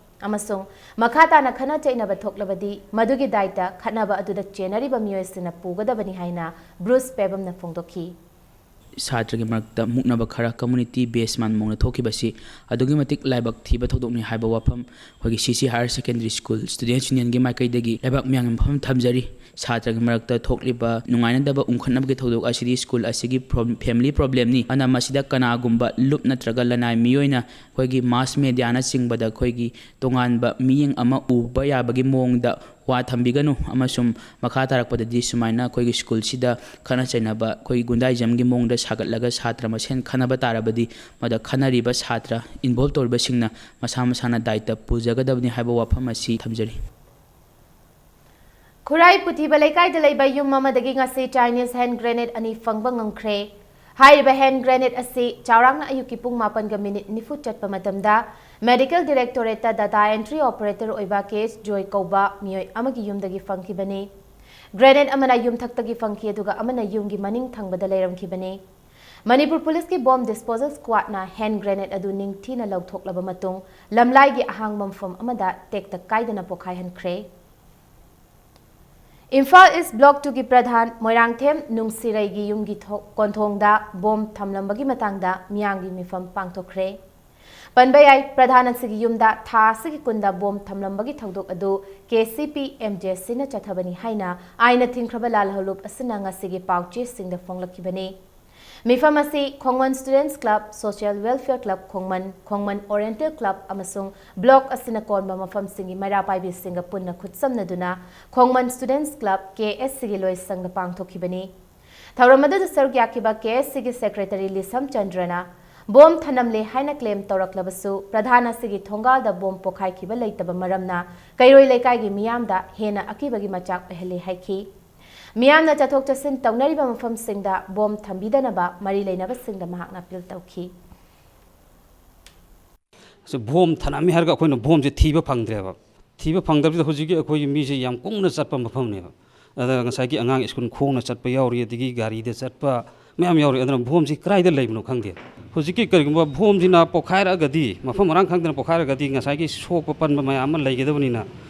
ꯑꯃꯁꯨꯡ ꯃꯈꯥ ꯇꯥꯅ ꯈꯠꯅ ꯆꯩꯅꯕ ꯊꯣꯛꯂꯕꯗꯤ ꯃꯗꯨꯒꯤ ꯗꯥꯏꯇ ꯈꯠꯅꯕ ꯑꯗꯨꯗ ꯆꯦꯟꯅꯔꯤꯕ ꯃꯤꯑꯣꯏꯁꯤꯡꯅ ꯄꯨꯒꯗꯕꯅꯤ ꯍꯥꯏꯅ ꯕ꯭ꯔꯨꯁ ꯄꯦꯕꯝꯅ ꯐꯣꯡꯗꯣꯛꯈꯤ꯫ ꯁꯥꯇ꯭ꯔꯒꯤ ꯃꯔꯛꯇ ꯃꯨꯛꯅꯕ ꯈꯔ community based ꯃꯥꯟ ꯃꯑꯣꯡꯗ ꯊꯣꯛꯈꯤꯕꯁꯤ ꯑꯗꯨꯛꯀꯤ ꯃꯇꯤꯛ ꯂꯥꯏꯕꯛ ꯊꯤꯕ ꯊꯧꯗꯣꯛꯅꯤ ꯍꯥꯏꯕ ꯋꯥꯐꯝ ꯑꯩꯈꯣꯏꯒꯤ ꯁꯤ ꯁꯤ Higher Secondary School Students Unionꯒꯤ ꯃꯥꯏꯀꯩꯗꯒꯤ ꯂꯩꯕꯥꯛ ꯃꯤꯌꯥꯝꯒꯤ ꯃꯐꯝ ꯊꯝꯖꯔꯤ꯫ ꯁꯥꯇ꯭ꯔꯒꯤ ꯃꯔꯛꯇ ꯊꯣꯛꯂꯤꯕ ꯅꯨꯡꯉꯥꯏꯅꯗꯕ ꯎꯪꯈꯠꯅꯕꯒꯤ ꯊꯧꯗꯣꯛ ꯑꯁꯤꯗꯤ ꯁ꯭ꯀꯨꯜ ꯑꯁꯤꯒꯤ ꯄ꯭ꯔꯣ-, family problemꯅꯤ꯫ ꯑꯗꯨꯅ ꯃꯁꯤꯗ ꯀꯅꯥꯒꯨꯝꯕ ꯂꯨꯞ ꯅꯠꯇ꯭ꯔꯒ ꯂꯅꯥꯏ ꯃꯤꯑꯣꯏꯅ ꯑꯩꯈꯣꯏꯒꯤ mass mediaꯅꯆꯤꯡꯕꯗ ꯑꯩꯈꯣꯏꯒꯤ ꯇꯣꯉꯥꯟꯕ ꯃꯤꯠꯌꯦꯡ ꯑꯃ ꯎꯕ ꯌꯥꯕꯒꯤ ꯃꯑꯣꯡꯗ ꯋꯥ ꯊꯝꯕꯤꯒꯅꯨ, ꯑꯃꯁꯨꯡ ꯃꯈꯥ ꯇꯥꯔꯛꯄꯗꯗꯤ ꯁꯨꯃꯥꯏꯅ ꯑꯩꯈꯣꯏꯒꯤ ꯁ꯭ꯀꯨꯜꯁꯤꯗ ꯈꯠꯅ ꯆꯩꯅꯕ, ꯑꯩꯈꯣꯏꯒꯤ ꯒꯨꯟꯗꯥꯏꯖꯝꯒꯤ ꯃꯑꯣꯡꯗ ꯁꯥꯒꯠꯂꯒ ꯁꯥꯇ꯭ꯔ ꯃꯁꯦꯟ ꯈꯠꯅꯕ ꯇꯥꯔꯕꯗꯤ ꯃꯗ ꯈꯠꯅꯔꯤꯕ ꯁꯥꯇ꯭ꯔ involve ꯇꯧꯔꯤꯕꯁꯤꯡꯅ ꯃꯁꯥ ꯃꯁꯥꯅ ꯗꯥꯏꯇ ꯄꯨꯖꯒꯗꯕꯅꯤ ꯍꯥꯏꯕ ꯋꯥꯐꯝ ꯑꯁꯤ ꯊꯝꯖꯔꯤ꯫ ꯈꯨꯔꯥꯏ ꯄꯨꯊꯤꯕ ꯂꯩꯀꯥꯏꯗ ꯂꯩꯕ ꯌꯨꯝ ꯑꯃꯗꯒꯤ ꯉꯁꯤ Chinese hand grenade ꯑꯅꯤ ꯐꯪꯕ ꯉꯝꯈ꯭ꯔꯦ꯫ ꯍꯥꯏꯔꯤꯕ ꯍꯦꯟ ꯒ꯭ꯔꯦꯅꯦꯗ ꯑꯁꯤ ꯆꯥꯎꯔꯥꯛꯅ ꯑꯌꯨꯛꯀꯤ ꯄꯨꯡ ꯃꯥꯄꯟꯒ ꯃꯤꯅꯤꯠ ꯅꯤꯐꯨ ꯆꯠꯄ ꯃꯇꯝꯗ ꯃꯦꯗꯤꯀꯦꯜ ꯗꯥꯏꯔꯦꯛꯇꯣꯔꯦꯠꯇ ꯗꯥꯇꯥ ꯑꯦꯟꯇ꯭ꯔꯤ ꯑꯣꯄꯔꯦꯇꯔ ꯑꯣꯏꯕ ꯀꯦ ꯑꯦꯁ ꯖꯣꯏ ꯀꯧꯕ ꯃꯤꯑꯣꯏ ꯑꯃꯒꯤ ꯌꯨꯝꯗꯒꯤ ꯐꯪꯈꯤꯕꯅꯤ꯫ ꯒ꯭ꯔꯦꯅꯦꯗ ꯑꯃꯅ ꯌꯨꯝꯊꯛꯇꯒꯤ ꯐꯪꯈꯤ, ꯑꯗꯨꯒ ꯑꯃꯅ ꯌꯨꯝꯒꯤ ꯃꯅꯤꯡ ꯊꯪꯕꯗ ꯂꯩꯔꯝꯈꯤꯕꯅꯤ꯫ ꯃꯅꯤꯄꯨꯔ ꯄꯨꯂꯤꯁꯀꯤ ꯕꯣꯝ ꯗꯤꯁꯄꯣꯖꯦꯜ ꯁ꯭ꯀ꯭ꯋꯥꯗꯅ ꯍꯦꯟ ꯒ꯭ꯔꯦꯅꯦꯗ ꯑꯗꯨ ꯅꯤꯡꯊꯤꯅ ꯂꯧꯊꯣꯛꯂꯕ ꯃꯇꯨꯡ, ꯂꯝꯂꯥꯏꯒꯤ ꯑꯍꯥꯡꯕ ꯃꯐꯝ ꯑꯃꯗ ꯇꯦꯛꯇ ꯀꯥꯏꯗꯅ ꯄꯣꯈꯥꯏꯍꯟꯈ꯭ꯔꯦ꯫ ꯏꯝꯐꯥꯜ ꯏꯁ ꯕ꯭ꯂꯣꯛ ꯇꯨꯒꯤ ꯄ꯭ꯔꯙꯥꯟ ꯃꯣꯏꯔꯥꯡꯊꯦꯝ ꯅꯨꯡꯁꯤꯔꯩꯒꯤ ꯌꯨꯝꯒꯤ ꯊꯣ-, ꯀꯣꯟꯊꯣꯡꯗ ꯕꯣꯝ ꯊꯝꯂꯝꯕꯒꯤ ꯃꯇꯥꯡꯗ ꯃꯤꯌꯥꯝꯒꯤ ꯃꯤꯐꯝ ꯄꯥꯡꯊꯣꯛꯈ꯭ꯔꯦ꯫ ꯄꯟꯕ ꯌꯥꯏ, ꯄ꯭ꯔꯙꯥꯟ ꯑꯁꯤꯒꯤ ꯌꯨꯝꯗ ꯊꯥ ꯑꯁꯤꯒꯤ ꯀꯨꯟꯗ ꯕꯣꯝ ꯊꯝꯂꯝꯕꯒꯤ ꯊꯧꯗꯣꯛ ꯑꯗꯨ K C P M J ꯁꯤꯅ ꯆꯠꯊꯕꯅꯤ ꯍꯥꯏꯅ ꯑꯥꯏꯟꯅ ꯊꯤꯡꯈ꯭ꯔꯕ ꯂꯥꯜꯍꯧꯂꯨꯞ ꯑꯁꯤꯅ ꯉꯁꯤꯒꯤ ꯄꯥꯎꯆꯦꯁꯤꯡꯗ ꯐꯣꯡꯂꯛꯈꯤꯕꯅꯤ꯫ ꯃꯤꯐꯝ ꯑꯁꯤ Khongman students club, social welfare club Khongman, Khongman oriental club ꯑꯃꯁꯨꯡ ꯕ꯭ꯂꯣꯛ ꯑꯁꯤꯅ ꯀꯣꯟꯕ ꯃꯐꯝꯁꯤꯡꯒꯤ ꯃꯩꯔꯥ ꯄꯥꯏꯕꯤꯁꯤꯡꯒ ꯄꯨꯟꯅ ꯈꯨꯠꯁꯝꯅꯗꯨꯅ ꯈꯣꯡꯃꯟ ꯁ꯭ꯇꯨꯗꯦꯟꯠꯁ ꯀ꯭ꯂꯕ, ꯀꯦ ꯑꯦꯁ ꯁꯤꯒꯤ ꯂꯣꯏꯁꯪꯗ ꯄꯥꯡꯊꯣꯛꯈꯤꯕꯅꯤ꯫ ꯊꯧꯔꯝ ꯑꯗꯨꯗ ꯁꯔꯨꯛ ꯌꯥꯈꯤꯕ ꯀꯦ ꯑꯦꯁ ꯁꯤꯒꯤ ꯁꯦꯀ꯭ꯔꯦꯇꯔꯤ ꯂꯤꯁꯝ ꯆꯟꯗ꯭ꯔꯅ, ꯕꯣꯝ ꯊꯅꯝꯂꯦ ꯍꯥꯏꯅ ꯀ꯭ꯂꯦꯝ ꯇꯧꯔꯛꯂꯕꯁꯨ, ꯄ꯭ꯔꯙꯥꯟ ꯑꯁꯤꯒꯤ ꯊꯣꯡꯒꯥꯜꯗ ꯕꯣꯝ ꯄꯣꯈꯥꯏꯈꯤꯕ ꯂꯩꯇꯕ ꯃꯔꯝꯅ ꯀꯩꯔꯣꯏ ꯂꯩꯀꯥꯏꯒꯤ ꯃꯤꯌꯥꯝꯗ ꯍꯦꯟꯅ ꯑꯀꯤꯕꯒꯤ ꯃꯆꯥꯛ ꯑꯣꯏꯍꯜꯂꯦ ꯍꯥꯏꯈꯤ꯫ ꯃꯤꯌꯥꯝꯅ ꯆꯠꯊꯣꯛ ꯆꯠꯁꯤꯟ ꯇꯧꯅꯔꯤꯕ ꯃꯐꯝꯁꯤꯡꯗ ꯕꯣꯝ ꯊꯝꯕꯤꯗꯅꯕ ꯃꯔꯤ ꯂꯩꯅꯕꯁꯤꯡꯗ ꯃꯍꯥꯛꯅ ꯑꯄꯤꯜ ꯇꯧꯈꯤ꯫ ꯑꯁꯤ ꯕꯣꯝ ꯊꯅꯝꯃꯤ ꯍꯥꯏꯔꯒ ꯑꯩꯈꯣꯏꯅ ꯕꯣꯝꯁꯦ ꯊꯤꯕ ꯐꯪꯗ꯭ꯔꯦꯕ꯫ ꯊꯤꯕ ꯐꯪꯗꯕꯁꯤꯗ ꯍꯧꯖꯤꯛꯀꯤ ꯑꯩꯈꯣꯏꯒꯤ ꯃꯤꯁꯦ ꯌꯥꯝ ꯀꯨꯡꯅ ꯆꯠꯄ ꯃꯐꯝꯅꯦꯕ꯫ ꯑꯗ ꯉꯁꯥꯏꯒꯤ ꯑꯉꯥꯡ ꯁ꯭ꯀꯨꯜ ꯈꯣꯡꯅ ꯆꯠꯄ ꯌꯥꯎꯔꯤ, ꯑꯗꯒꯤ ꯒꯥꯔꯤꯗ ꯆꯠꯄ ꯃꯌꯥꯝ ꯌꯥꯎꯔꯤ꯫ ꯑꯗꯨꯅ ꯕꯣꯝꯁꯤ ꯀꯗꯥꯏꯗ ꯂꯩꯕꯅꯣ ꯈꯪꯗꯦ꯫ ꯍꯧꯖꯤꯛꯀꯤ ꯀꯔꯤꯒꯨꯝꯕ ꯕꯣꯝꯁꯤꯅ ꯄꯣꯈꯥꯏꯔꯛꯑꯒꯗꯤ, ꯃꯐꯝ ꯃꯔꯥꯡ ꯈꯪꯗꯅ ꯄꯣꯈꯥꯏꯔꯒꯗꯤ, ꯉꯁꯥꯏꯒꯤ ꯁꯣꯛꯄ ꯄꯟꯕ ꯃꯌꯥꯝ ꯑꯃ ꯂꯩꯒꯗꯕꯅꯤꯅ,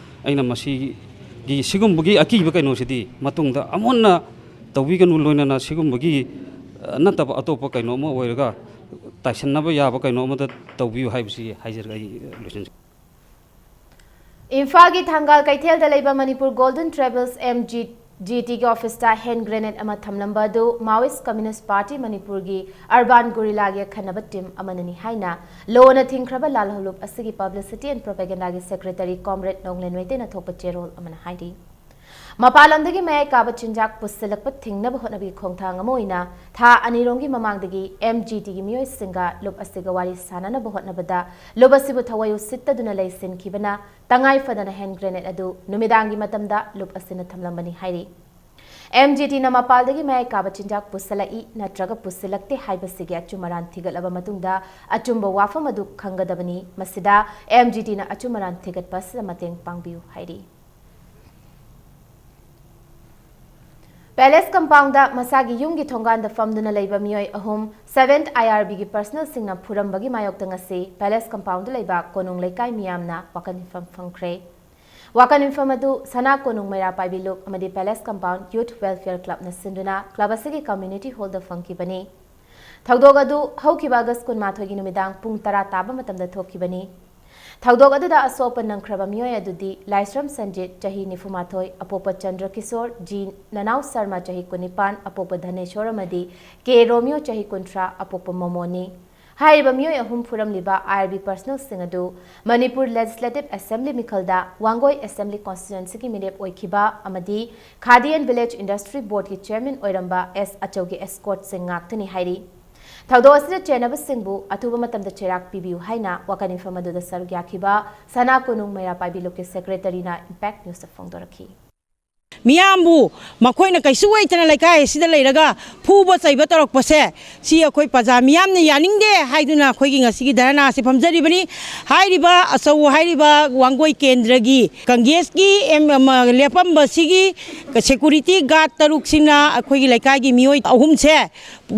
ꯑꯩꯅ ꯃꯁꯤꯒꯤ ꯁꯤꯒꯨꯝꯕꯒꯤ ꯑꯀꯤꯕ ꯀꯩꯅꯣꯁꯤꯗꯤ ꯃꯇꯨꯡꯗ ꯑꯃꯨꯛ ꯍꯟꯅ ꯇꯧꯕꯤꯒꯅꯨ, ꯂꯣꯏꯅꯅ ꯁꯤꯒꯨꯝꯕꯒꯤ, ꯑ, ꯅꯠꯇꯕ ꯑꯇꯣꯞꯄ ꯀꯩꯅꯣ ꯑꯃ ꯑꯣꯏꯔꯒ ꯇꯥꯏꯁꯟꯅꯕ ꯌꯥꯕ ꯀꯩꯅꯣ ꯑꯃꯗ ꯇꯧꯕꯤꯌꯨ ꯍꯥꯏꯕꯁꯤ ꯍꯥꯏꯖꯔꯒ ꯑꯩ ꯂꯣꯏꯁꯤꯟꯖꯒꯦ꯫ ꯏꯝꯐꯥꯜꯒꯤ ꯊꯪꯒꯥꯜ ꯀꯩꯊꯦꯜꯗ ꯂꯩꯕ Manipur golden travels, M G G ꯇꯤꯒꯤ ꯑꯣꯐꯤꯁꯇ ꯍꯦꯟ ꯒ꯭ꯔꯦꯅꯦꯗ ꯑꯃ ꯊꯝꯂꯝꯕ ꯑꯗꯨ ꯃꯥꯋꯤꯁ ꯀꯝꯃ꯭ꯌꯨꯅꯤꯁ ꯄꯥꯔꯇꯤ ꯃꯅꯤꯄꯨꯔꯒꯤ ꯑꯔꯕꯥꯟ ꯒꯨꯔꯤꯂꯥꯒꯤ ꯑꯈꯟꯅꯕ ꯇꯤꯝ ꯑꯃꯅꯅꯤ ꯍꯥꯏꯅ ꯂꯣꯅ ꯊꯤꯡꯈ꯭ꯔꯕ ꯂꯥꯜꯍꯧꯂꯨꯞ ꯑꯁꯤꯒꯤ ꯄꯕ꯭ꯂꯤꯁꯤꯇꯤ ꯑꯦꯟ ꯄ꯭ꯔꯣꯄꯦꯒꯦꯟꯗꯥꯒꯤ ꯁꯦꯀ꯭ꯔꯦꯇꯔꯤ ꯀꯣꯝꯔꯦꯗ ꯅꯣꯡꯂꯦꯟ ꯃꯩꯇꯩꯅ ꯊꯣꯛꯄ ꯆꯦꯔꯣꯜ ꯑꯃꯅ ꯍꯥꯏꯔꯤ꯫ ꯃꯄꯥꯟ ꯂꯝꯗꯒꯤ ꯃꯌꯥꯏ ꯀꯥꯕ ꯆꯤꯟꯖꯥꯛ ꯄꯨꯁꯤꯜꯂꯛꯄ ꯊꯤꯡꯅꯕ ꯍꯣꯠꯅꯕꯒꯤ ꯈꯣꯡꯊꯥꯡ ꯑꯃ ꯑꯣꯏꯅ ꯊꯥ ꯑꯅꯤꯔꯣꯝꯒꯤ ꯃꯃꯥꯡꯗꯒꯤ ꯑꯦꯝ ꯖꯤ ꯇꯤꯒꯤ ꯃꯤꯑꯣꯏꯁꯤꯡꯒ ꯂꯨꯞ ꯑꯁꯤꯒ ꯋꯥꯔꯤ ꯁꯥꯅꯅꯕ ꯍꯣꯠꯅꯕꯗ ꯂꯨꯞ ꯑꯁꯤꯕꯨ ꯊꯋꯥꯏ ꯎꯁꯤꯠꯇꯗꯨꯅ ꯂꯩꯁꯤꯟꯈꯤꯕꯅ ꯇꯉꯥꯏ ꯐꯗꯅ ꯍꯦꯟ ꯒ꯭ꯔꯦꯅꯦꯗ ꯑꯗꯨ ꯅꯨꯃꯤꯗꯥꯡꯒꯤ ꯃꯇꯝꯗ ꯂꯨꯞ ꯑꯁꯤꯅ ꯊꯝꯂꯝꯕꯅꯤ ꯍꯥꯏꯔꯤ꯫ ꯑꯦꯝ ꯖꯤ ꯇꯤꯅ ꯃꯄꯥꯜꯗꯒꯤ ꯃꯌꯥꯏ ꯀꯥꯕ ꯆꯤꯟꯖꯥꯛ ꯄꯨꯁꯤꯜꯂꯛꯏ ꯅꯠꯇ꯭ꯔꯒ ꯄꯨꯁꯤꯜꯂꯛꯇꯦ ꯍꯥꯏꯕꯁꯤꯒꯤ ꯑꯆꯨꯝ ꯑꯔꯥꯟ ꯊꯤꯒꯠꯂꯕ ꯃꯇꯨꯡꯗ ꯑꯆꯨꯝꯕ ꯋꯥꯐꯝ ꯑꯗꯨ ꯈꯪꯒꯗꯕꯅꯤ꯫ ꯃꯁꯤꯗ ꯑꯦꯝ ꯖꯤ ꯇꯤꯅ ꯑꯆꯨꯝ ꯑꯔꯥꯟ ꯊꯤꯒꯠꯄ ꯑꯁꯤꯗ ꯃꯇꯦꯡ ꯄꯥꯡꯕꯤꯌꯨ ꯍꯥꯏꯔꯤ꯫ ꯄꯦꯂꯦꯁ ꯀꯝꯄꯥꯎꯟꯗ ꯃꯁꯥꯒꯤ ꯌꯨꯝꯒꯤ ꯊꯣꯡꯒꯥꯟꯗ ꯐꯝꯗꯨꯅ ꯂꯩꯕ ꯃꯤꯑꯣꯏ ꯑꯍꯨꯝ ꯁꯚꯦꯟꯊ ꯑꯥꯏ ꯑꯥꯔ ꯕꯤꯒꯤ ꯄꯔꯁꯅꯦꯜꯁꯤꯡꯅ ꯐꯨꯔꯝꯕꯒꯤ ꯃꯥꯌꯣꯛꯇ ꯉꯁꯤ ꯄꯦꯂꯦꯁ ꯀꯝꯄꯥꯎꯟꯗ ꯂꯩꯕ ꯀꯣꯅꯨꯡ ꯂꯩꯀꯥꯏ ꯃꯤꯌꯥꯝꯅ ꯋꯥꯀꯠ ꯃꯤꯐꯝ ꯐꯝꯈ꯭ꯔꯦ꯫ ꯋꯥꯀꯠ ꯃꯤꯐꯝ ꯑꯗꯨ ꯁꯅꯥ ꯀꯣꯅꯨꯡ ꯃꯩꯔꯥ ꯄꯥꯏꯕꯤ ꯂꯨꯞ ꯑꯃꯗꯤ ꯄꯦꯂꯦꯁ ꯀꯝꯄꯥꯎꯟ ꯌꯨꯊ ꯋꯦꯜꯐꯤꯌꯔ ꯀ꯭ꯂꯕꯅ ꯁꯤꯟꯗꯨꯅ ꯀ꯭ꯂꯕ ꯑꯁꯤꯒꯤ ꯀꯝꯃ꯭ꯌꯨꯅꯤꯇꯤ ꯍꯣꯜꯗ ꯐꯪꯈꯤꯕꯅꯤ꯫ ꯊꯧꯗꯣꯛ ꯑꯗꯨ ꯍꯧꯈꯤꯕ ꯑꯥꯒꯁ ꯀꯨꯟꯃꯥꯊꯣꯏꯒꯤ ꯅꯨꯃꯤꯗꯥꯡ ꯄꯨꯡ ꯇꯔꯥ ꯇꯥꯕ ꯃꯇꯝꯗ ꯊꯣꯛꯈꯤꯕꯅꯤ꯫ ꯊꯧꯗꯣꯛ ꯑꯗꯨꯗ ꯑꯁꯣꯛ ꯑꯄꯟ ꯅꯪꯈ꯭ꯔꯕ ꯃꯤꯑꯣꯏ ꯑꯗꯨꯗꯤ ꯂꯥꯏꯁ꯭ꯔꯝ ꯁꯟꯖꯤꯠ, ꯆꯍꯤ ꯅꯤꯐꯨ ꯃꯥꯊꯣꯏ, ꯑꯄꯣꯛꯄ ꯆꯟꯗ꯭ꯔꯀꯤꯁꯣꯔ, ꯖꯤ ꯅꯅꯥꯎ ꯁꯔꯃ, ꯆꯍꯤ ꯀꯨꯟꯅꯤꯄꯥꯟ, ꯑꯄꯣꯛꯄ ꯙꯅꯦꯁꯣꯔ ꯑꯃꯗꯤ ꯀꯦ ꯔꯣꯃꯤꯌꯣ, ꯆꯍꯤ ꯀꯨꯟꯊ꯭ꯔꯥ, ꯑꯄꯣꯛꯄ ꯃꯣꯃꯣꯅꯤ꯫ ꯍꯥꯏꯔꯤꯕ ꯃꯤꯑꯣꯏ ꯑꯍꯨꯝ ꯐꯨꯔꯝꯂꯤꯕ ꯑꯥꯏ ꯑꯥꯔ ꯕꯤ ꯄꯔꯁꯅꯦꯜꯁꯤꯡ ꯑꯗꯨ ꯃꯅꯤꯄꯨꯔ ꯂꯦꯖꯤꯁꯂꯦꯇꯤꯚ ꯑꯦꯁꯦꯝꯕ꯭ꯂꯤ ꯃꯤꯈꯜꯗ ꯋꯥꯡꯒꯣꯏ ꯑꯦꯁꯦꯝꯕ꯭ꯂꯤ ꯀꯣꯟꯁꯇꯤꯇ꯭ꯌꯨꯑꯦꯟꯁꯤꯒꯤ ꯃꯤꯔꯦꯞ ꯑꯣꯏꯈꯤꯕ ꯑꯃꯗꯤ ꯈꯥꯗꯤ ꯑꯦꯟ ꯚꯤꯂꯦꯖ ꯏꯟꯗꯁꯇ꯭ꯔꯤ ꯕꯣꯔꯗꯀꯤ ꯆꯦꯌꯔꯃꯦꯟ ꯑꯣꯏꯔꯝꯕ ꯑꯦꯁ ꯑꯆꯧꯒꯤ ꯑꯦꯁꯀꯣꯔꯠꯁꯤꯡ ꯉꯥꯛꯇꯅꯤ ꯍꯥꯏꯔꯤ꯫ ꯊꯧꯗꯣꯛ ꯑꯁꯤꯗ ꯆꯦꯟꯅꯕꯁꯤꯡꯕꯨ ꯑꯊꯨꯕ ꯃꯇꯝꯗ ꯆꯩꯔꯥꯛ ꯄꯤꯕꯤꯌꯨ ꯍꯥꯏꯅ ꯋꯥꯀꯠ ꯃꯤꯐꯝ ꯑꯗꯨꯗ ꯁꯔꯨꯛ ꯌꯥꯈꯤꯕ ꯁꯅꯥ ꯀꯣꯅꯨꯡ ꯃꯩꯔꯥ ꯄꯥꯏꯕꯤ ꯂꯨꯞꯀꯤ ꯁꯦꯀ꯭ꯔꯦꯇꯔꯤꯅ ꯏꯝꯄꯦꯛ ꯅ꯭ꯌꯨꯁꯇ ꯐꯣꯡꯗꯣꯔꯛꯈꯤ꯫ ꯃꯤꯌꯥꯝꯕꯨ ꯃꯈꯣꯏꯅ ꯀꯩꯁꯨ ꯑꯣꯏꯗꯅ ꯂꯩꯀꯥꯏ ꯑꯁꯤꯗ ꯂꯩꯔꯒ ꯐꯨꯕ ꯆꯩꯕ ꯇꯧꯔꯛꯄꯁꯦ, ꯁꯤ ꯑꯩꯈꯣꯏ ꯄ꯭ꯔꯖꯥ ꯃꯤꯌꯥꯝꯅ ꯌꯥꯅꯤꯡꯗꯦ ꯍꯥꯏꯗꯨꯅ ꯑꯩꯈꯣꯏꯒꯤ ꯉꯁꯤꯒꯤ ꯙꯔꯅꯥ ꯑꯁꯤ ꯐꯝꯖꯔꯤꯕꯅꯤ꯫ ꯍꯥꯏꯔꯤꯕ ꯑꯆꯧ ꯍꯥꯏꯔꯤꯕ ꯋꯥꯡꯒꯣꯏ ꯀꯦꯟꯗ꯭ꯔꯒꯤ ꯀꯪꯒ꯭ꯔꯦꯁꯀꯤ ꯑꯦꯝ-, ꯑꯃ, ꯂꯦꯞꯄꯝꯕꯁꯤꯒꯤ ꯁꯦꯀ꯭ꯌꯨꯔꯤꯇꯤ ꯒꯥꯔꯗ ꯇꯔꯨꯛꯁꯤꯅ ꯑꯩꯈꯣꯏꯒꯤ ꯂꯩꯀꯥꯏꯒꯤ ꯃꯤꯑꯣꯏ ꯑꯍꯨꯝꯁꯦ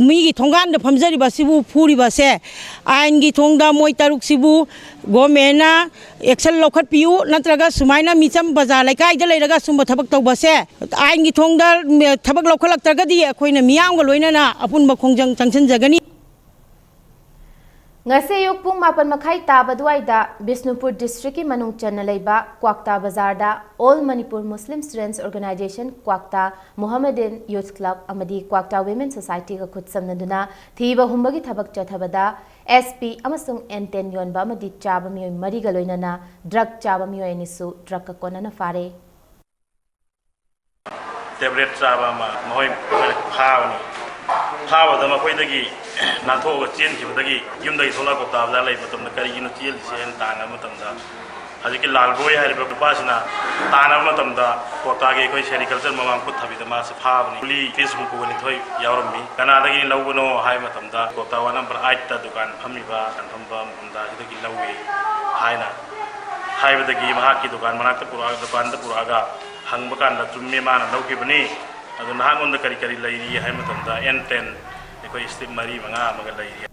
ꯃꯤꯒꯤ ꯊꯣꯡꯒꯥꯟꯗ ꯐꯝꯖꯔꯤꯕ ꯑꯁꯤꯕꯨ ꯐꯨꯔꯤꯕ ꯑꯁꯦ ꯑꯥꯏꯟꯒꯤ ꯊꯣꯡꯗ ꯃꯣꯏ ꯇꯔꯨꯛꯁꯤꯕꯨ ꯒꯣꯔꯃꯦꯟꯅ ꯑꯦꯛꯁꯟ ꯂꯧꯈꯠꯄꯤꯌꯨ, ꯅꯠꯇ꯭ꯔꯒ ꯁꯨꯃꯥꯏꯅ ꯃꯤꯆꯝ ꯕꯖꯥꯔ ꯂꯩꯀꯥꯏꯗ ꯂꯩꯔꯒ ꯁꯨꯝꯕ ꯊꯕꯛ ꯇꯧꯕꯁꯦ ꯑꯥꯏꯟꯒꯤ ꯊꯣꯡꯗ, ꯎꯝ, ꯊꯕꯛ ꯂꯧꯈꯠꯂꯛꯇ꯭ꯔꯒꯗꯤ ꯑꯩꯈꯣꯏꯅ ꯃꯤꯌꯥꯝꯒ ꯂꯣꯏꯅꯅ ꯑꯄꯨꯟꯕ ꯈꯣꯡꯖꯪ ꯆꯪꯁꯤꯟꯖꯒꯅꯤ꯫ ꯉꯁꯤ ꯑꯌꯨꯛ ꯄꯨꯡ ꯃꯥꯄꯟ ꯃꯈꯥꯏ ꯇꯥꯕ ꯑꯗꯨꯋꯥꯏꯗ ꯕꯤꯁꯅꯨꯄꯨꯔ ꯗꯤꯁꯇ꯭ꯔꯤꯛꯀꯤ ꯃꯅꯨꯡ ꯆꯟꯅ ꯂꯩꯕ ꯀ꯭ꯋꯥꯛꯇꯥ ꯕꯖꯥꯔꯗ All Manipur Muslim Students Organisation Kwakta Mohammedan Youth Club ꯑꯃꯗꯤ ꯀ꯭ꯋꯥꯛꯇꯥ Women Societyꯒ ꯈꯨꯠꯁꯝꯅꯗꯨꯅ ꯊꯤꯕ ꯍꯨꯝꯕꯒꯤ ꯊꯕꯛ ꯆꯠꯊꯕꯗ ꯑꯦꯁ ꯄꯤ ꯑꯃꯁꯨꯡ ꯑꯦꯟ ꯇꯦꯟ ꯌꯣꯟꯕ ꯑꯃꯗꯤ ꯆꯥꯕ ꯃꯤꯑꯣꯏ ꯃꯔꯤꯒ ꯂꯣꯏꯅꯅ ꯗ꯭ꯔꯒ ꯆꯥꯕ ꯃꯤꯑꯣꯏ ꯑꯅꯤꯁꯨ ꯗ꯭ꯔꯒꯀ ꯀꯣꯟꯅꯅ ꯐꯥꯔꯦ꯫ ꯇꯦꯕ꯭ꯂꯦꯠ ꯆꯥꯕ ꯑꯃ ꯃꯈꯣꯏ ꯐꯥꯕꯅꯤ꯫ ꯐꯥꯕꯗ ꯃꯈꯣꯏꯗꯒꯤ ꯅꯥꯟꯊꯣꯛꯑꯒ ꯆꯦꯟꯈꯤꯕꯗꯒꯤ ꯌꯨꯝꯗꯒꯤ ꯊꯣꯛꯂꯛꯑ ꯀ꯭ꯋꯥꯛꯇꯥ ꯕꯖꯥꯔ ꯂꯩꯕ ꯃꯇꯝꯗ ꯀꯔꯤꯒꯤꯅꯣ ꯆꯦꯜꯂꯤꯁꯦ ꯍꯥꯏꯅ ꯇꯥꯟꯅꯕ ꯃꯇꯝꯗ ꯍꯧꯖꯤꯛꯀꯤ ꯂꯥꯜꯕꯣꯏ ꯍꯥꯏꯔꯤꯕ ꯅꯨꯄꯥꯁꯤꯅ ꯇꯥꯟꯅꯕ ꯃꯇꯝꯗ ꯀ꯭ꯋꯥꯛꯇꯥꯒꯤ ꯑꯩꯈꯣꯏ ꯁꯦꯔꯤꯀꯜꯆꯔ ꯃꯃꯥꯡ ꯈꯨꯠ ꯊꯕꯤꯗ ꯃꯥꯁꯦ ꯐꯥꯕꯅꯤ꯫ ꯀꯨꯂꯤ ꯄꯤꯁ ꯍꯨꯝꯐꯨꯒ ꯅꯤꯊꯣꯏ ꯌꯥꯎꯔꯝꯃꯤ꯫ ꯀꯅꯥꯗꯒꯤ ꯂꯧꯕꯅꯣ ꯍꯥꯏꯕ ꯃꯇꯝꯗ ꯀ꯭ꯋꯥꯛꯇꯥ ꯋꯥꯔꯗ ꯅꯝꯕꯔ ꯑꯥꯏꯠꯇ ꯗꯨꯀꯥꯟ ꯐꯝꯃꯤꯕ ꯀꯟꯐꯝꯕ ꯃꯨꯟꯗꯥꯁꯤꯗꯒꯤ ꯂꯧꯏ ꯍꯥꯏꯅ ꯍꯥꯏꯕꯗꯒꯤ ꯃꯍꯥꯛꯀꯤ ꯗꯨꯀꯥꯟ ꯃꯅꯥꯛꯇ ꯄꯨꯔꯛꯑꯒ, ꯗꯨꯀꯥꯟꯗ ꯄꯨꯔꯛꯑꯒ ꯍꯪꯕ ꯀꯥꯟꯗ ꯆꯨꯝꯃꯦ, ꯃꯥꯅ ꯂꯧꯈꯤꯕꯅꯤ꯫ ꯑꯗꯨ ꯅꯍꯥꯛꯉꯣꯟꯗ ꯀꯔꯤ ꯀꯔꯤ ꯂꯩꯔꯤ ꯍꯥꯏꯕ ꯃꯇꯝꯗ ꯑꯦꯟ ꯇꯦꯟ ꯑꯩꯈꯣꯏ ꯁ꯭ꯇꯤꯛ ꯃꯔꯤ ꯃꯉꯥ ꯑꯃꯒ ꯂꯩꯔꯤ꯫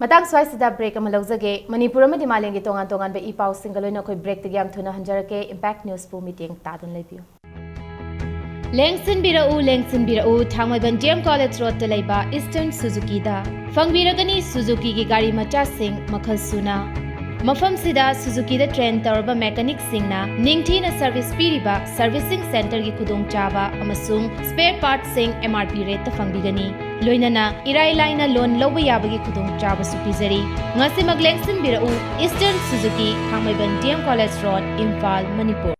ꯃꯇꯥꯡ ꯁ꯭ꯋꯥꯏꯁꯤꯗ ꯕ꯭ꯔꯦꯛ ꯑꯃ ꯂꯧꯖꯒꯦ꯫ ꯃꯅꯤꯄꯨꯔ ꯑꯃꯗꯤ ꯃꯥꯂꯦꯝꯒꯤ ꯇꯣꯉꯥꯟ ꯇꯣꯉꯥꯟꯕ ꯏ ꯄꯥꯎꯁꯤꯡꯒ ꯂꯣꯏꯅ ꯑꯩꯈꯣꯏ ꯕ꯭ꯔꯦꯛꯇꯒꯤ ꯌꯥꯝ ꯊꯨꯅ ꯍꯟꯖꯔꯛꯀꯦ꯫ ꯏꯝꯄꯦꯛ ꯅ꯭ꯌꯨꯁꯄꯨ ꯃꯤꯠꯌꯦꯡ ꯇꯥꯗꯨꯅ ꯂꯩꯕꯤꯌꯨ꯫ ꯂꯦꯡꯁꯤꯟꯕꯤꯔꯛꯎ, ꯂꯦꯡꯁꯤꯟꯕꯤꯔꯛꯎ, ꯊꯥꯡꯃꯩꯕꯟ ꯗꯤ ꯑꯦꯝ ꯀꯣꯂꯦꯖ ꯔꯣꯗꯇ ꯂꯩꯕ ꯏꯁꯇꯔꯟ ꯁꯨꯖꯨꯀꯤꯗ꯫ ꯐꯪꯕꯤꯔꯒꯅꯤ ꯁꯨꯖꯨꯀꯤꯒꯤ ꯒꯥꯔꯤ ꯃꯆꯥꯁꯤꯡ ꯃꯈꯜ ꯁꯨꯅ꯫ ꯃꯐꯝꯁꯤꯗ ꯁꯨꯖꯨꯀꯤꯗ ꯇ꯭ꯔꯦꯟ ꯇꯧꯔꯕ ꯃꯦꯀꯥꯅꯤꯛꯁꯤꯡꯅ ꯅꯤꯡꯊꯤꯅ ꯁꯔꯚꯤꯁ ꯄꯤꯔꯤꯕ ꯁꯔꯚꯤꯁꯤꯡ ꯁꯦꯟꯇꯔꯒꯤ ꯈꯨꯗꯣꯡꯆꯥꯕ ꯑꯃꯁꯨꯡ ꯁ꯭ꯄꯦꯌꯔ ꯄꯥꯔꯠꯁꯤꯡ ꯑꯦꯝ ꯑꯥꯔ ꯄꯤ ꯔꯦꯠꯇ ꯐꯪꯕꯤꯒꯅꯤ꯫ ꯂꯣꯏꯅꯅ ꯏꯔꯥꯏ ꯂꯥꯏꯅ ꯂꯣꯟ ꯂꯧꯕ ꯌꯥꯕꯒꯤ ꯈꯨꯗꯣꯡꯆꯥꯕꯁꯨ ꯄꯤꯖꯔꯤ꯫ ꯉꯁꯤꯃꯛ ꯂꯦꯡꯁꯤꯟꯕꯤꯔꯛꯎ, ꯏꯁꯇꯔꯟ ꯁꯨꯖꯨꯀꯤ, Thangmeiband D M college road, Imphal, ꯃꯅꯤꯄꯨꯔ꯫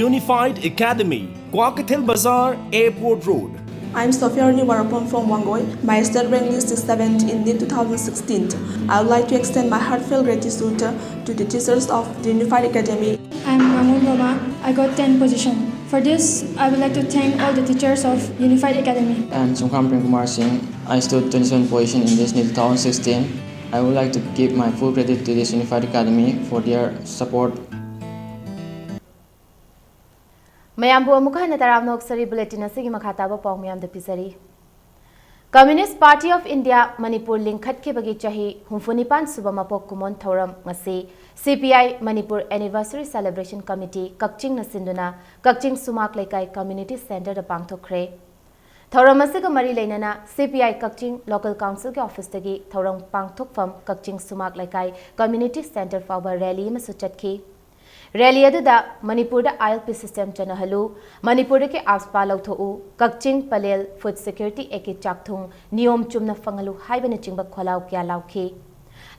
Unified Academy, Kwakeithel Bazar, Airport Road. I'm Sophia Rani Warapon from Wangoi. My state rank is sixty-seventh in NEET two thousand sixteen. I would like to extend my heartfelt gratitude to the teachers of the Unified Academy. I'm Mamun Roma. I got ten position. For this, I would like to thank all the teachers of Unified Academy. I'm Sungkham Premkumar Singh. I stood twenty-seven position in this NEET two thousand sixteen. I would like to give my full credit to this Unified Academy for their support. ꯃꯌꯥꯝꯕꯨ ꯑꯃꯨꯛ ꯍꯟꯅ ꯇꯔꯥꯝꯅ ꯑꯣꯛꯆꯔꯤ꯫ Bulletin ꯑꯁꯤꯒꯤ ꯃꯈꯥ ꯇꯥꯕ ꯄꯥꯎ ꯃꯌꯥꯝꯗ ꯄꯤꯖꯔꯤ꯫ Communist Party of India Manipur ꯂꯤꯡꯈꯠꯈꯤꯕꯒꯤ ꯆꯍꯤ ꯍꯨꯝꯐꯨꯅꯤꯄꯥꯟ ꯁꯨꯕ ꯃꯄꯣꯛ ꯀꯨꯝꯑꯣꯟ ꯊꯧꯔꯝ ꯉꯁꯤ C P I Manipur Anniversary Celebration Committee ꯀꯛꯆꯤꯡꯅ ꯁꯤꯟꯗꯨꯅ ꯀꯛꯆꯤꯡ ꯁꯨꯃꯥꯛ ꯂꯩꯀꯥꯏ Community Centreꯗ ꯄꯥꯡꯊꯣꯛꯈ꯭ꯔꯦ꯫ ꯊꯧꯔꯝ ꯑꯁꯤꯒ ꯃꯔꯤ ꯂꯩꯅꯅ C P I Kakching Local Councilꯒꯤ officeꯇꯒꯤ ꯊꯧꯔꯝ ꯄꯥꯡꯊꯣꯛꯐꯝ ꯀꯛꯆꯤꯡ ꯁꯨꯃꯥꯛ ꯂꯩꯀꯥꯏ Community Centre ꯐꯥꯎꯕ rally ꯑꯃꯁꯨ ꯆꯠꯈꯤ꯫ Rally ꯑꯗꯨꯗ ꯃꯅꯤꯄꯨꯔꯗ I L P system ꯆꯠꯅꯍꯜꯂꯨ, ꯃꯅꯤꯄꯨꯔꯗꯒꯤ AFSPA ꯂꯧꯊꯣꯛꯎ, ꯀꯛꯆꯤꯡ ꯄꯂꯦꯜ Food Security Actꯀꯤ ꯆꯥꯛꯊꯨꯡ ꯅꯤꯌꯣꯝ ꯆꯨꯝꯅ ꯐꯪꯍꯜꯂꯨ ꯍꯥꯏꯕꯅꯆꯤꯡꯕ ꯈꯣꯜꯂꯥꯎ ꯀꯌꯥ ꯂꯥꯎꯈꯤ꯫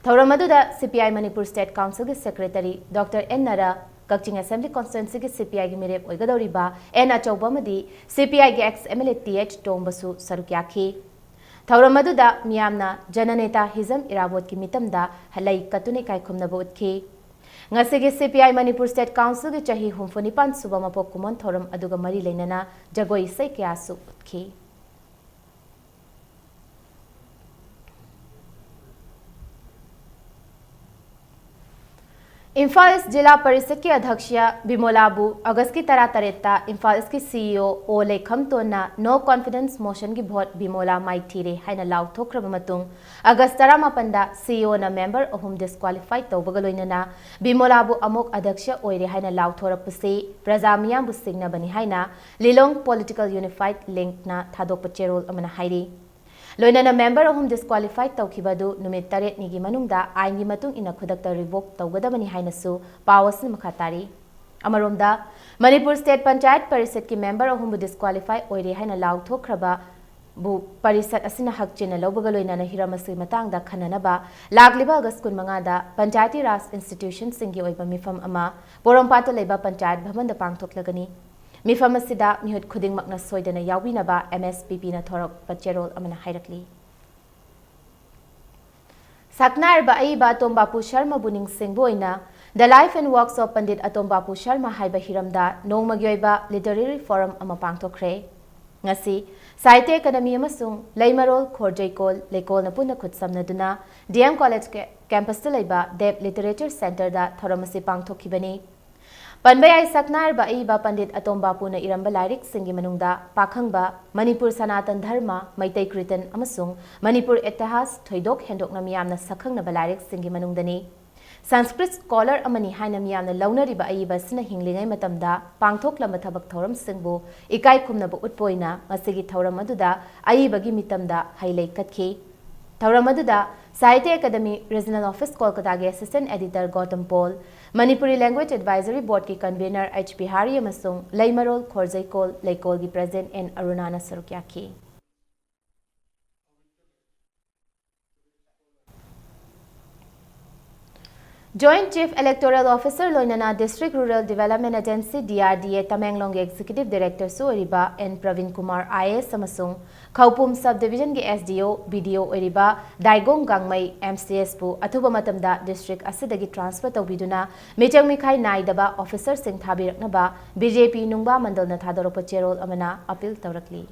ꯊꯧꯔꯝ ꯑꯗꯨꯗ C P I Manipur State Councilꯒꯤ Secretary Doctor N ꯅꯔꯥ, Kakching Assembly Constituencyꯒꯤ C P Iꯒꯤ ꯃꯤꯔꯦꯞ ꯑꯣꯏꯒꯗꯧꯔꯤꯕ N ꯑꯆꯧꯕ ꯑꯃꯗꯤ C P Iꯒꯤ ex M L A Th ꯇꯣꯝꯕꯁꯨ ꯁꯔꯨꯛ ꯌꯥꯈꯤ꯫ ꯊꯧꯔꯝ ꯑꯗꯨꯗ ꯃꯤꯌꯥꯝꯅ ꯖꯅꯅꯦꯇꯥ ꯍꯤꯖꯝ ꯏꯔꯥꯕꯣꯠꯀꯤ ꯃꯤꯇꯝꯗ ꯂꯩ ꯀꯠꯇꯨꯅ ꯏꯀꯥꯏ ꯈꯨꯝꯅꯕ ꯎꯠꯈꯤ꯫ ꯉꯁꯤꯒꯤ ꯁꯤ ꯄꯤ ꯑꯥꯏ ꯃꯅꯤꯄꯨꯔ ꯁ꯭ꯇꯦꯠ ꯀꯥꯎꯟꯁꯤꯜꯒꯤ ꯆꯍꯤ ꯍꯨꯝꯐꯨ ꯅꯤꯄꯥꯟ ꯁꯨꯕ ꯃꯄꯣꯛ ꯀꯨꯝꯑꯣꯟ ꯊꯧꯔꯝ ꯑꯗꯨꯒ ꯃꯔꯤ ꯂꯩꯅꯅ ꯖꯒꯣꯏ ꯏꯁꯩ ꯀꯌꯥꯁꯨ ꯎꯠꯈꯤ꯫ ꯏꯝꯐꯥꯜ ꯏꯁ ꯖꯤꯂꯥ ꯄꯔꯤꯁꯠꯀꯤ ꯑꯙ꯭ꯌꯛꯁ ꯕꯤꯃꯣꯂꯥꯕꯨ ꯑꯒꯁꯀꯤ ꯇꯔꯥꯇꯔꯦꯠꯇ ꯏꯝꯐꯥꯜ ꯏꯁꯀꯤ ꯁꯤ ꯏ ꯑꯣ ꯑꯣ ꯂꯩꯈꯝꯇꯣꯟꯅ no confidence motion ꯒꯤ ꯚꯣꯠ ꯕꯤꯃꯣꯂꯥ ꯃꯥꯏꯊꯤꯔꯦ ꯍꯥꯏꯅ ꯂꯥꯎꯊꯣꯛꯈ꯭ꯔꯕ ꯃꯇꯨꯡ, ꯑꯒꯁ ꯇꯔꯥꯃꯥꯄꯟꯗ ꯁꯤ ꯏ ꯑꯣꯅ ꯃꯦꯝꯕꯔ ꯑꯍꯨꯝ ꯗꯤꯁꯀ꯭ꯋꯥꯂꯤꯐꯥꯏ ꯇꯧꯕꯒ ꯂꯣꯏꯅꯅ ꯕꯤꯃꯣꯂꯥꯕꯨ ꯑꯃꯨꯛ ꯑꯙ꯭ꯌꯛꯁ ꯑꯣꯏꯔꯦ ꯍꯥꯏꯅ ꯂꯥꯎꯊꯣꯔꯛꯄꯁꯤ ꯄ꯭ꯔꯖꯥ ꯃꯤꯌꯥꯝꯕꯨ ꯁꯤꯡꯅꯕꯅꯤ ꯍꯥꯏꯅ ꯂꯤꯂꯣꯡ ꯄꯣꯂꯤꯇꯤꯀꯦꯜ ꯌꯨꯅꯤꯐꯥꯏꯗ ꯂꯤꯡꯛꯅ ꯊꯥꯗꯣꯛꯄ ꯆꯦꯔꯣꯜ ꯑꯃꯅ ꯍꯥꯏꯔꯤ꯫ ꯂꯣꯏꯅꯅ ꯃꯦꯝꯕꯔ ꯑꯍꯨꯝ ꯗꯤꯁꯀ꯭ꯋꯥꯂꯤꯐꯥꯏ ꯇꯧꯈꯤꯕ ꯑꯗꯨ ꯅꯨꯃꯤꯠ ꯇꯔꯦꯠꯅꯤꯒꯤ ꯃꯅꯨꯡꯗ ꯑꯥꯏꯟꯒꯤ ꯃꯇꯨꯡ ꯏꯟꯅ ꯈꯨꯗꯛꯇ ꯔꯤꯚꯣꯛ ꯇꯧꯒꯗꯕꯅꯤ ꯍꯥꯏꯅꯁꯨ ꯄꯥꯎ ꯑꯁꯤꯅ ꯃꯈꯥ ꯇꯥꯔꯤ꯫ ꯑꯃꯔꯣꯝꯗ, ꯃꯅꯤꯄꯨꯔ ꯁ꯭ꯇꯦꯠ ꯄꯟꯆꯥꯌꯠ ꯄꯔꯤꯁꯠꯀꯤ ꯃꯦꯝꯕꯔ ꯑꯍꯨꯝꯕꯨ ꯗꯤꯁꯀ꯭ꯋꯥꯂꯤꯐꯥꯏ ꯑꯣꯏꯔꯦ ꯍꯥꯏꯅ ꯂꯥꯎꯊꯣꯛꯈ꯭ꯔꯕꯕꯨ ꯄꯔꯤꯁꯠ ꯑꯁꯤꯅ ꯍꯛꯆꯤꯟꯅ ꯂꯧꯕꯒ ꯂꯣꯏꯅꯅ ꯍꯤꯔꯝ ꯑꯁꯤꯒꯤ ꯃꯇꯥꯡꯗ ꯈꯟꯅꯅꯕ ꯂꯥꯛꯂꯤꯕ ꯑꯒꯁ ꯀꯨꯟꯃꯉꯥꯗ ꯄꯟꯆꯥꯌꯇꯤ ꯔꯥꯖ ꯏꯟꯁꯇꯤꯇ꯭ꯌꯨꯁꯟꯁꯤꯡꯒꯤ ꯑꯣꯏꯕ ꯃꯤꯐꯝ ꯑꯃ ꯄꯣꯔꯣꯝꯄꯥꯠꯇ ꯂꯩꯕ ꯄꯟꯆꯥꯌꯠ ꯚꯕꯟꯗ ꯄꯥꯡꯊꯣꯛꯂꯒꯅꯤ꯫ ꯃꯤꯐꯝ ꯑꯁꯤꯗ ꯃꯤꯍꯨꯠ ꯈꯨꯗꯤꯡꯃꯛꯅ ꯁꯣꯏꯗꯅ ꯌꯥꯎꯕꯤꯅꯕ ꯑꯦꯝ ꯑꯦꯁ ꯄꯤ ꯄꯤꯅ ꯊꯣꯔꯛꯄ ꯆꯦꯔꯣꯜ ꯑꯃꯅ ꯍꯥꯏꯔꯛꯂꯤ꯫ ꯁꯛꯅꯥꯏꯔꯕ ꯑꯏꯕ ꯑꯇꯣꯝ ꯕꯥꯄꯨ ꯁꯔꯃꯕꯨ ꯅꯤꯡꯁꯤꯡꯕ ꯑꯣꯏꯅ The Life and Works of Pandit Atom Bapu Sharma ꯍꯥꯏꯕ ꯍꯤꯔꯝꯗ ꯅꯣꯡꯃꯒꯤ ꯑꯣꯏꯕ ꯂꯤꯇꯔꯦꯔꯤ ꯐꯣꯔꯝ ꯑꯃ ꯄꯥꯡꯊꯣꯛꯈ꯭ꯔꯦ꯫ ꯉꯁꯤ ꯁꯥꯍꯤꯇ꯭ꯌ ꯑꯦꯀꯥꯗꯃꯤ ꯑꯃꯁꯨꯡ ꯂꯩꯃꯔꯣꯜ ꯈꯣꯔꯖꯩꯀꯣꯜ ꯂꯩꯀꯣꯜꯅ ꯄꯨꯟꯅ ꯈꯨꯠꯁꯝꯅꯗꯨꯅ ꯗꯤ ꯑꯦꯝ ꯀꯣꯂꯦꯖ ꯀꯦ-, ꯀꯦꯝꯄꯁꯇ ꯂꯩꯕ ꯗꯦꯕ ꯂꯤꯇꯔꯦꯆꯔ ꯁꯦꯟꯇꯔꯗ ꯊꯧꯔꯝ ꯑꯁꯤ ꯄꯥꯡꯊꯣꯛꯈꯤꯕꯅꯤ꯫ ꯄꯟꯕ ꯌꯥꯏ, ꯁꯛꯅꯥꯏꯔꯕ ꯑꯏꯕ ꯄꯟꯗꯤꯠ ꯑꯇꯣꯝ ꯕꯥꯄꯨꯅ ꯏꯔꯝꯕ ꯂꯥꯏꯔꯤꯛꯁꯤꯡꯒꯤ ꯃꯅꯨꯡꯗ ꯄꯥꯈꯪꯕ, ꯃꯅꯤꯄꯨꯔ ꯁꯅꯥꯇꯟ ꯙꯔꯃ, ꯃꯩꯇꯩ ꯀ꯭ꯔꯤꯇꯟ ꯑꯃꯁꯨꯡ ꯃꯅꯤꯄꯨꯔ ꯏꯇꯤꯍꯥꯁ ꯊꯣꯏꯗꯣꯛ ꯍꯦꯟꯗꯣꯛꯅ ꯃꯤꯌꯥꯝꯅ ꯁꯛꯈꯪꯅꯕ ꯂꯥꯏꯔꯤꯛꯁꯤꯡꯒꯤ ꯃꯅꯨꯡꯗꯅꯤ꯫ ꯁꯪꯁꯀ꯭ꯔꯤꯠ ꯁ꯭ꯀꯣꯂꯔ ꯑꯃꯅꯤ ꯍꯥꯏꯅ ꯃꯤꯌꯥꯝꯅ ꯂꯧꯅꯔꯤꯕ ꯑꯏꯕ ꯑꯁꯤꯅ ꯍꯤꯡꯂꯤꯉꯩ ꯃꯇꯝꯗ ꯄꯥꯡꯊꯣꯛꯂꯝꯕ ꯊꯕꯛ ꯊꯧꯔꯝꯁꯤꯡꯕꯨ ꯏꯀꯥꯏ ꯈꯨꯝꯅꯕ ꯎꯠꯄ ꯑꯣꯏꯅ ꯉꯁꯤꯒꯤ ꯊꯧꯔꯝ ꯑꯗꯨꯗ ꯑꯏꯕꯒꯤ ꯃꯤꯇꯝꯗ ꯍꯩ ꯂꯩ ꯀꯠꯈꯤ꯫ ꯊꯧꯔꯝ ꯑꯗꯨꯗ ꯁꯥꯍꯤꯇ꯭ꯌ ꯑꯦꯀꯥꯗꯃꯤ ꯔꯤꯖꯅꯦꯜ ꯑꯣꯐꯤꯁ ꯀꯣꯜꯀꯇꯥꯒꯤ assistant editor Gautam Paul, Manipuri language advisory ꯕꯣꯔꯗꯀꯤ ꯀꯟꯚꯤꯅꯔ ꯑꯩꯆ ꯕꯤꯍꯥꯔꯤ ꯑꯃꯁꯨꯡ ꯂꯩꯃꯔꯣꯜ ꯈꯣꯔꯖꯩꯀꯣꯜ ꯂꯩꯀꯣꯜꯒꯤ ꯄ꯭ꯔꯦꯖꯤꯗꯦꯟꯠ ꯑꯦꯟ ꯑꯔꯨꯅꯥꯅ ꯁꯔꯨꯛ ꯌꯥꯈꯤ꯫ Joint Chief Electoral Officer ꯂꯣꯏꯅꯅ District Rural Development Agency, D R D A, ꯇꯃꯦꯡꯂꯣꯡꯒꯤ Executive Directorꯁꯨ ꯑꯣꯏꯔꯤꯕ N Prabin Kumar, I A S, ꯑꯃꯁꯨꯡ ꯈꯧꯄꯨꯝ Sub-Divisionꯒꯤ S D O, B D O ꯑꯣꯏꯔꯤꯕ ꯗꯥꯏꯒꯣꯡ ꯒꯥꯡꯃꯩ, M C Sꯄꯨ ꯑꯊꯨꯕ ꯃꯇꯝꯗ district ꯑꯁꯤꯗꯒꯤ transfer ꯇꯧꯕꯤꯗꯨꯅ ꯃꯤꯆꯪ ꯃꯤꯈꯥꯏ ꯅꯥꯏꯗꯕ officerꯁꯤꯡ ꯊꯥꯕꯤꯔꯛꯅꯕ B J P ꯅꯨꯡꯕꯥ ꯃꯟꯗꯜꯅ ꯊꯥꯗꯣꯔꯛꯄ ꯆꯦꯔꯣꯜ ꯑꯃꯅ appeal ꯇꯧꯔꯛꯂꯤ꯫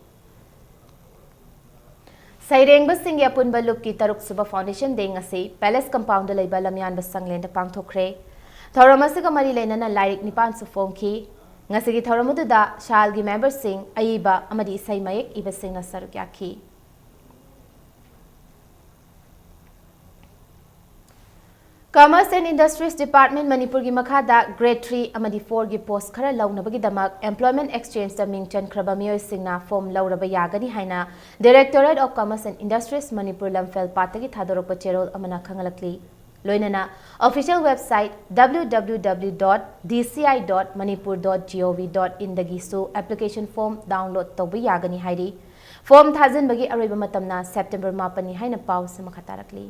ꯁꯩꯔꯦꯡꯕꯁꯤꯡꯒꯤ ꯑꯄꯨꯟꯕ ꯂꯨꯞꯀꯤ ꯇꯔꯨꯛ ꯁꯨꯕ Foundation Day ꯉꯁꯤ Palace Compoundꯗ ꯂꯩꯕ ꯂꯝꯌꯥꯟꯕ ꯁꯪꯂꯦꯟꯗ ꯄꯥꯡꯊꯣꯛꯈ꯭ꯔꯦ꯫ ꯊꯧꯔꯝ ꯑꯁꯤꯒ ꯃꯔꯤ ꯂꯩꯅꯅ ꯂꯥꯏꯔꯤꯛ ꯅꯤꯄꯥꯟꯁꯨ ꯐꯣꯡꯈꯤ꯫ ꯉꯁꯤꯒꯤ ꯊꯧꯔꯝ ꯑꯗꯨꯗ ꯁꯥꯜꯒꯤ memberꯁꯤꯡ, ꯑꯏꯕ ꯑꯃꯗꯤ ꯏꯁꯩ ꯃꯌꯦꯛ ꯏꯕꯁꯤꯡꯅ ꯁꯔꯨꯛ ꯌꯥꯈꯤ꯫ Commerce and Industries Department ꯃꯅꯤꯄꯨꯔꯒꯤ ꯃꯈꯥꯗ grade three ꯑꯃꯗꯤ fourꯒꯤ post ꯈꯔ ꯂꯧꯅꯕꯒꯤꯗꯃꯛ employment exchangeꯇ ꯃꯤꯡ ꯆꯟꯈ꯭ꯔꯕ ꯃꯤꯑꯣꯏꯁꯤꯡꯅ form ꯂꯧꯔꯕ ꯌꯥꯒꯅꯤ ꯍꯥꯏꯅ Directorate of Commerce and Industries Manipur ꯂꯝꯐꯦꯜ ꯄꯥꯠꯇꯒꯤ ꯊꯥꯗꯣꯔꯛꯄ ꯆꯦꯔꯣꯜ ꯑꯃꯅ ꯈꯪꯍꯜꯂꯛꯂꯤ꯫ ꯂꯣꯏꯅꯅ official website W W W dot D C I dot manipur dot gov dot inꯗꯒꯤꯁꯨ application form download ꯇꯧꯕ ꯌꯥꯒꯅꯤ ꯍꯥꯏꯔꯤ꯫ Form ꯊꯥꯖꯤꯟꯕꯒꯤ ꯑꯔꯣꯏꯕ ꯃꯇꯝꯅ September ꯃꯥꯄꯟꯅꯤ ꯍꯥꯏꯅ ꯄꯥꯎꯁꯦ ꯃꯈꯥ ꯇꯥꯔꯛꯂꯤ꯫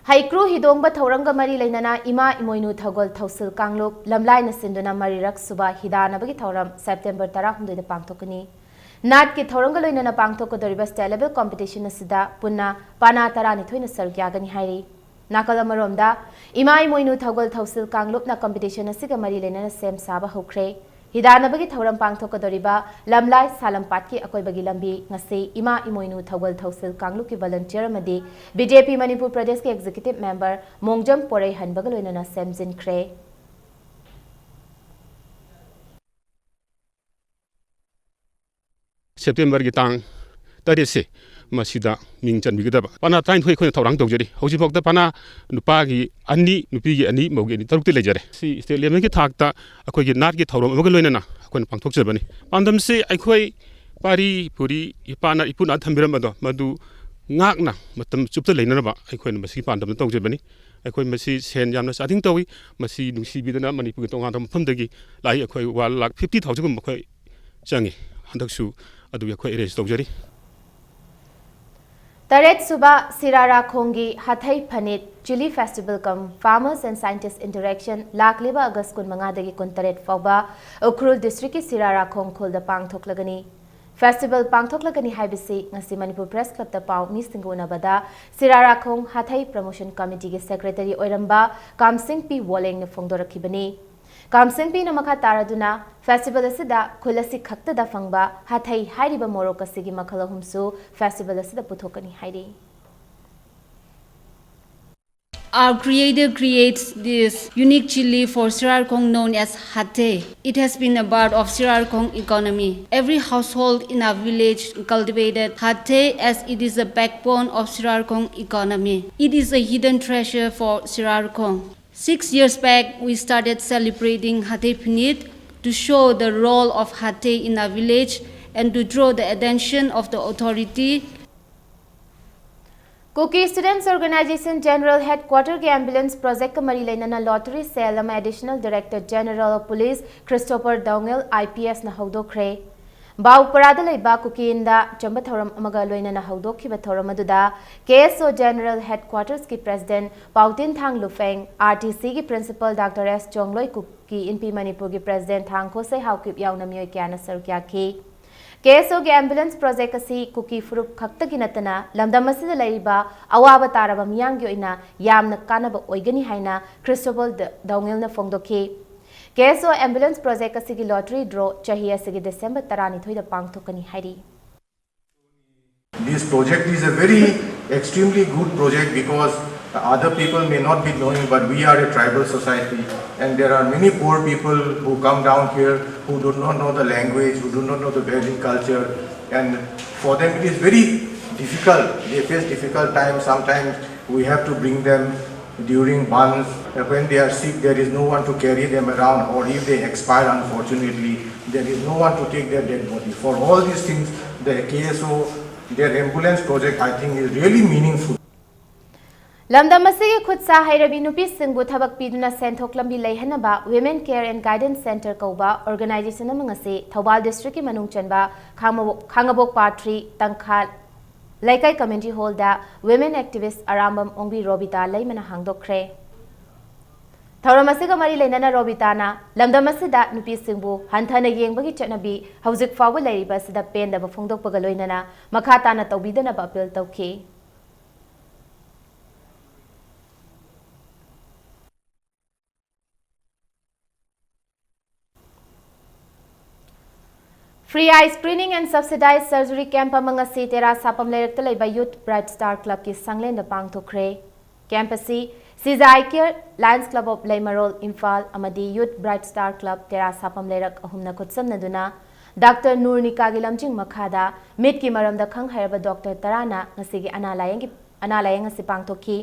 ꯍꯩꯀ꯭ꯔꯨ ꯍꯤꯗꯣꯡꯕ ꯊꯧꯔꯝꯒ ꯃꯔꯤ ꯂꯩꯅꯅ ꯏꯃꯥ ꯏꯃꯣꯏꯅꯨ ꯊꯧꯒꯜ ꯊꯧꯁꯤꯜ ꯀꯥꯡꯂꯨꯞ ꯂꯝꯂꯥꯏꯅ ꯁꯤꯟꯗꯨꯅ ꯃꯔꯤꯔꯛ ꯁꯨꯕ ꯍꯤꯗꯥꯟꯅꯕꯒꯤ ꯊꯧꯔꯝ September ꯇꯔꯥꯍꯨꯝꯗꯣꯏꯗ ꯄꯥꯡꯊꯣꯛꯀꯅꯤ꯫ ꯅꯥꯠꯀꯤ ꯊꯧꯔꯝꯒ ꯂꯣꯏꯅꯅ ꯄꯥꯡꯊꯣꯛꯀꯗꯧꯔꯤꯕ state level competition ꯑꯁꯤꯗ ꯄꯨꯟꯅ ꯄꯥꯅꯥ ꯇꯔꯥꯅꯤꯊꯣꯏꯅ ꯁꯔꯨꯛ ꯌꯥꯒꯅꯤ ꯍꯥꯏꯔꯤ꯫ ꯅꯥꯀꯜ ꯑꯃꯔꯣꯝꯗ, ꯏꯃꯥ ꯏꯃꯣꯏꯅꯨ ꯊꯧꯒꯜ ꯊꯧꯁꯤꯜ ꯀꯥꯡꯂꯨꯞꯅ competition ꯑꯁꯤꯒ ꯃꯔꯤ ꯂꯩꯅꯅ ꯁꯦꯝ ꯁꯥꯕ ꯍꯧꯈ꯭ꯔꯦ꯫ ꯍꯤꯗꯥꯟꯅꯕꯒꯤ ꯊꯧꯔꯝ ꯄꯥꯡꯊꯣꯛꯀꯗꯧꯔꯤꯕ ꯂꯝꯂꯥꯏ ꯁꯥꯂꯝꯄꯥꯠꯀꯤ ꯑꯀꯣꯏꯕꯒꯤ ꯂꯝꯕꯤ ꯉꯁꯤ ꯏꯃꯥ ꯏꯃꯣꯏꯅꯨ ꯊꯧꯒꯜ ꯊꯧꯁꯤꯜ ꯀꯥꯡꯂꯨꯞꯀꯤ volunteer ꯑꯃꯗꯤ B J P ꯃꯅꯤꯄꯨꯔ ꯄ꯭ꯔꯗꯦꯁꯀꯤ executive member ꯃꯣꯡꯖꯝ ꯄꯣꯔꯩꯍꯟꯕꯒ ꯂꯣꯏꯅꯅ ꯁꯦꯝꯖꯤꯟꯈ꯭ꯔꯦ꯫ Septemberꯒꯤ ꯇꯥꯡ ꯇꯔꯦꯠꯁꯦ ꯃꯁꯤꯗ ꯃꯤꯡ ꯆꯟꯕꯤꯒꯗꯕ꯫ ꯄꯥꯅꯥ ꯇꯔꯥꯅꯤꯊꯣꯏ ꯑꯩꯈꯣꯏꯅ ꯊꯧꯔꯥꯡ ꯇꯧꯖꯔꯤ꯫ ꯍꯧꯖꯤꯛꯐꯥꯎꯗ ꯄꯥꯅꯥ ꯅꯨꯄꯥꯒꯤ ꯑꯅꯤ, ꯅꯨꯄꯤꯒꯤ ꯑꯅꯤ, ꯃꯧꯒꯤ ꯑꯅꯤ, ꯇꯔꯨꯛꯇꯤ ꯂꯩꯖꯔꯦ꯫ ꯁꯤ state levelꯒꯤ ꯊꯥꯛꯇ ꯑꯩꯈꯣꯏꯒꯤ ꯅꯥꯠꯀꯤ ꯊꯧꯔꯝ ꯑꯃꯒ ꯂꯣꯏꯅꯅ ꯑꯩꯈꯣꯏꯅ ꯄꯥꯡꯊꯣꯛꯆꯕꯅꯤ꯫ ꯄꯥꯟꯗꯝꯁꯤ ꯑꯩꯈꯣꯏ ꯄꯥꯔꯤ ꯄꯨꯔꯤ ꯏꯄꯥꯅ ꯏꯄꯨꯅ ꯊꯝꯕꯤꯔꯝꯕꯗꯣ ꯃꯗꯨ ꯉꯥꯛꯅ ꯃꯇꯝ ꯆꯨꯞꯇ ꯂꯩꯅꯅꯕ ꯑꯩꯈꯣꯏꯅ ꯃꯁꯤꯒꯤ ꯄꯥꯟꯗꯝꯗ ꯇꯧꯖꯕꯅꯤ꯫ ꯑꯩꯈꯣꯏ ꯃꯁꯤ ꯁꯦꯟ ꯌꯥꯝꯅ ꯆꯥꯗꯤꯡ ꯇꯧꯏ꯫ ꯃꯁꯤ ꯅꯨꯡꯁꯤꯕꯤꯗꯅ ꯃꯅꯤꯄꯨꯔꯒꯤ ꯇꯣꯉꯥꯟꯕ ꯃꯐꯝꯗꯒꯤ ꯂꯥꯛꯏ꯫ ꯑꯩꯈꯣꯏ one lakh fifty thousandꯒꯨꯝꯕ ꯑꯩꯈꯣꯏ ꯆꯪꯉꯤ꯫ ꯍꯟꯗꯛꯁꯨ ꯑꯗꯨꯒꯤ ꯑꯩꯈꯣꯏ arrange ꯇꯧꯖꯔꯤ꯫ ꯇꯔꯦꯠꯁꯨꯕ ꯁꯤꯔꯥꯔꯥꯈꯣꯡꯒꯤ ꯍꯥꯊꯩ ꯐꯅꯤꯠ Chilli Festival cum Farmers and Scientists Interaction ꯂꯥꯛꯂꯤꯕ ꯑꯥꯒꯁ ꯀꯨꯟꯃꯉꯥꯗꯒꯤ ꯀꯨꯟꯇꯔꯦꯠ ꯐꯥꯎꯕ ꯎꯈ꯭ꯔꯨꯜ ꯗꯤꯁꯇ꯭ꯔꯤꯛꯀꯤ ꯁꯤꯔꯥꯔꯥꯈꯣꯡ ꯈꯨꯜꯗ ꯄꯥꯡꯊꯣꯛꯂꯒꯅꯤ꯫ ꯐꯦꯁꯇꯤꯚꯦꯜ ꯄꯥꯡꯊꯣꯛꯂꯒꯅꯤ ꯍꯥꯏꯕꯁꯤ ꯉꯁꯤ ꯃꯅꯤꯄꯨꯔ ꯄ꯭ꯔꯦꯁ ꯀ꯭ꯂꯕꯇ ꯄꯥꯎ ꯃꯤꯁꯤꯡꯒ ꯎꯅꯕꯗ ꯁꯤꯔꯥꯔꯥꯈꯣꯡ ꯍꯥꯊꯩ ꯄ꯭ꯔꯃꯣꯁꯟ ꯀꯃꯤꯇꯤꯒꯤ ꯁꯦꯀ꯭ꯔꯦꯇꯔꯤ ꯑꯣꯏꯔꯝꯕ ꯀꯥꯝꯁꯤꯡꯄꯤ ꯋꯣꯂꯦꯡꯅ ꯐꯣꯡꯗꯣꯔꯛꯈꯤꯕꯅꯤ꯫ ꯀꯥꯝꯁꯤꯡꯄꯤꯅ ꯃꯈꯥ ꯇꯥꯔꯗꯨꯅ ꯐꯦꯁꯇꯤꯚꯦꯜ ꯑꯁꯤꯗ ꯈꯨꯜ ꯑꯁꯤ ꯈꯛꯇꯗ ꯐꯪꯕ ꯍꯥꯊꯩ ꯍꯥꯏꯔꯤꯕ ꯃꯣꯔꯣꯛ ꯑꯁꯤꯒꯤ ꯃꯈꯜ ꯑꯍꯨꯝꯁꯨ ꯐꯦꯁꯇꯤꯚꯦꯜ ꯑꯁꯤꯗ ꯄꯨꯊꯣꯛꯀꯅꯤ ꯍꯥꯏꯔꯤ꯫ Our creator creates this unique chili for Sirarkhong known as Hathe. It has been a part of Sirarkhong economy. Every household in our village cultivated Hathe as it is the backbone of Sirarkhong economy. It is a hidden treasure for Sirarkhong. Six years back, we started celebrating Hathe Phanit to show the role of Hathe in our village and to draw the attention of the authority. Kuki Students Organization General Headquarter ꯒꯤ ambulance project ꯀ ꯃꯔꯤ ꯂꯩꯅꯅ lottery sale ꯑꯃ Additional Director General of Police Christopher Doungel, I P S ꯅ ꯍꯧꯗꯣꯛꯈ꯭ꯔꯦ꯫ ꯕꯥꯎꯄꯔꯥꯗ ꯂꯩꯕ ꯀꯨꯀꯤ ꯏꯟꯗ ꯆꯝꯕ ꯊꯧꯔꯝ ꯑꯃꯒ ꯂꯣꯏꯅꯅ ꯍꯧꯗꯣꯛꯈꯤꯕ ꯊꯧꯔꯝ ꯑꯗꯨꯗ K S O General Headquarters ꯀꯤ President ꯄꯥꯎꯇꯤꯟꯊꯥꯡ ꯂꯨꯐꯦꯡ, R T C ꯒꯤ Principal Doctor S ꯆꯣꯡꯂꯣꯏ, ꯀꯨꯀꯤ ꯏꯟꯄꯤ ꯃꯅꯤꯄꯨꯔꯒꯤ President ꯊꯥꯡꯈꯣ ꯁꯩꯍꯥꯎꯀꯤꯞ ꯌꯥꯎꯅ ꯃꯤꯑꯣꯏ ꯀꯌꯥꯅ ꯁꯔꯨꯛ ꯌꯥꯈꯤ꯫ K S O ꯒꯤ ambulance project ꯑꯁꯤ ꯀꯨꯀꯤ ꯐꯨꯔꯨꯞ ꯈꯛꯇꯒꯤ ꯅꯠꯇꯅ ꯂꯝꯗꯝ ꯑꯁꯤꯗ ꯂꯩꯔꯤꯕ ꯑꯋꯥꯕ ꯇꯥꯔꯕ ꯃꯤꯌꯥꯝꯒꯤ ꯑꯣꯏꯅ ꯌꯥꯝꯅ ꯀꯥꯟꯅꯕ ꯑꯣꯏꯒꯅꯤ ꯍꯥꯏꯅ ꯈ꯭ꯔꯤꯁꯇꯣꯕꯜ ꯗ-, ꯗꯧꯉꯤꯜꯅ ꯐꯣꯡꯗꯣꯛꯈꯤ꯫ K S O ambulance project ꯑꯁꯤꯒꯤ lottery draw ꯆꯍꯤ ꯑꯁꯤꯒꯤ December ꯇꯔꯥꯅꯤꯊꯣꯏꯗ ꯄꯥꯡꯊꯣꯛꯀꯅꯤ ꯍꯥꯏꯔꯤ꯫ This project is a very extremely good project because other people may not be knowing, but we are a tribal society, and there are many poor people who come down here who do not know the language, who do not know the Vedic culture, and for them it is very difficult. They face difficult times. Sometimes we have to bring them during bandhs. When they are sick, there is no one to carry them around, or if they expire, unfortunately, there is no one to take their dead body. For all these things, the K S O, their ambulance project, I think, is really meaningful. ꯂꯝꯗꯝ ꯑꯁꯤꯒꯤ ꯈꯨꯠ ꯁꯥ ꯍꯩꯔꯕꯤ ꯅꯨꯄꯤꯁꯤꯡꯕꯨ ꯊꯕꯛ ꯄꯤꯗꯨꯅ ꯁꯦꯟꯊꯣꯛ ꯂꯝꯕꯤ ꯂꯩꯍꯟꯅꯕ Women Care and Guidance Center ꯀꯧꯕ organization ꯑꯃ ꯉꯁꯤ ꯊꯧꯕꯥꯜ district ꯀꯤ ꯃꯅꯨꯡ ꯆꯟꯕ ꯈꯥꯡꯉꯕꯣꯛ-, ꯈꯥꯡꯉꯕꯣꯛ ꯄꯥꯊ꯭ꯔꯤ, ꯇꯪꯈꯥꯜ, ꯂꯩꯀꯥꯏ community hall ꯗ women activist ꯑꯔꯥꯝꯕꯝ ꯑꯣꯡꯕꯤ ꯔꯣꯕꯤꯇꯥ ꯂꯩꯃꯅ ꯍꯥꯡꯗꯣꯛꯈ꯭ꯔꯦ꯫ ꯊꯧꯔꯝ ꯑꯁꯤꯒ ꯃꯔꯤ ꯂꯩꯅꯅ ꯔꯣꯕꯤꯇꯥꯅ ꯂꯝꯗꯝ ꯑꯁꯤꯗ ꯅꯨꯄꯤꯁꯤꯡꯕꯨ ꯍꯟꯊꯅ ꯌꯦꯡꯕꯒꯤ ꯆꯠꯅꯕꯤ ꯍꯧꯖꯤꯛ ꯐꯥꯎꯕ ꯂꯩꯔꯤꯕ ꯑꯁꯤꯗ ꯄꯦꯟꯗꯕ ꯐꯣꯡꯗꯣꯛꯄꯒ ꯂꯣꯏꯅꯅ ꯃꯈꯥ ꯇꯥꯅ ꯇꯧꯕꯤꯗꯅꯕ appeal ꯇꯧꯈꯤ꯫ Free eye screening and subsidized surgery camp ꯑꯃ ꯉꯁꯤ ꯇꯦꯔꯥ ꯁꯥꯄꯝ ꯂꯩꯔꯛꯇ ꯂꯩꯕ Youth Bright Star Club ꯀꯤ ꯁꯪꯂꯦꯟꯗ ꯄꯥꯡꯊꯣꯛꯈ꯭ꯔꯦ꯫ Camp ꯑꯁꯤ Shija Eye Care, Lions Club of ꯂꯩꯃꯔꯣꯜ Imphal ꯑꯃꯗꯤ Youth Bright Star Club ꯇꯦꯔꯥ ꯁꯥꯄꯝ ꯂꯩꯔꯛ ꯑꯍꯨꯝꯅ ꯈꯨꯠꯁꯝꯅꯗꯨꯅ ꯗꯥꯛꯇꯔ ꯅꯨꯔꯅꯤꯀꯥꯒꯤ ꯂꯝꯖꯤꯡ ꯃꯈꯥꯗ ꯃꯤꯠꯀꯤ ꯃꯔꯝꯗ ꯈꯪ ꯍꯩꯔꯕ ꯗꯣꯛꯇꯔ ꯇꯔꯥꯅ ꯉꯁꯤꯒꯤ ꯑꯅꯥ ꯂꯥꯌꯦꯡꯒꯤ ꯑꯅꯥ ꯂꯥꯌꯦꯡ ꯑꯁꯤ ꯄꯥꯡꯊꯣꯛꯈꯤ꯫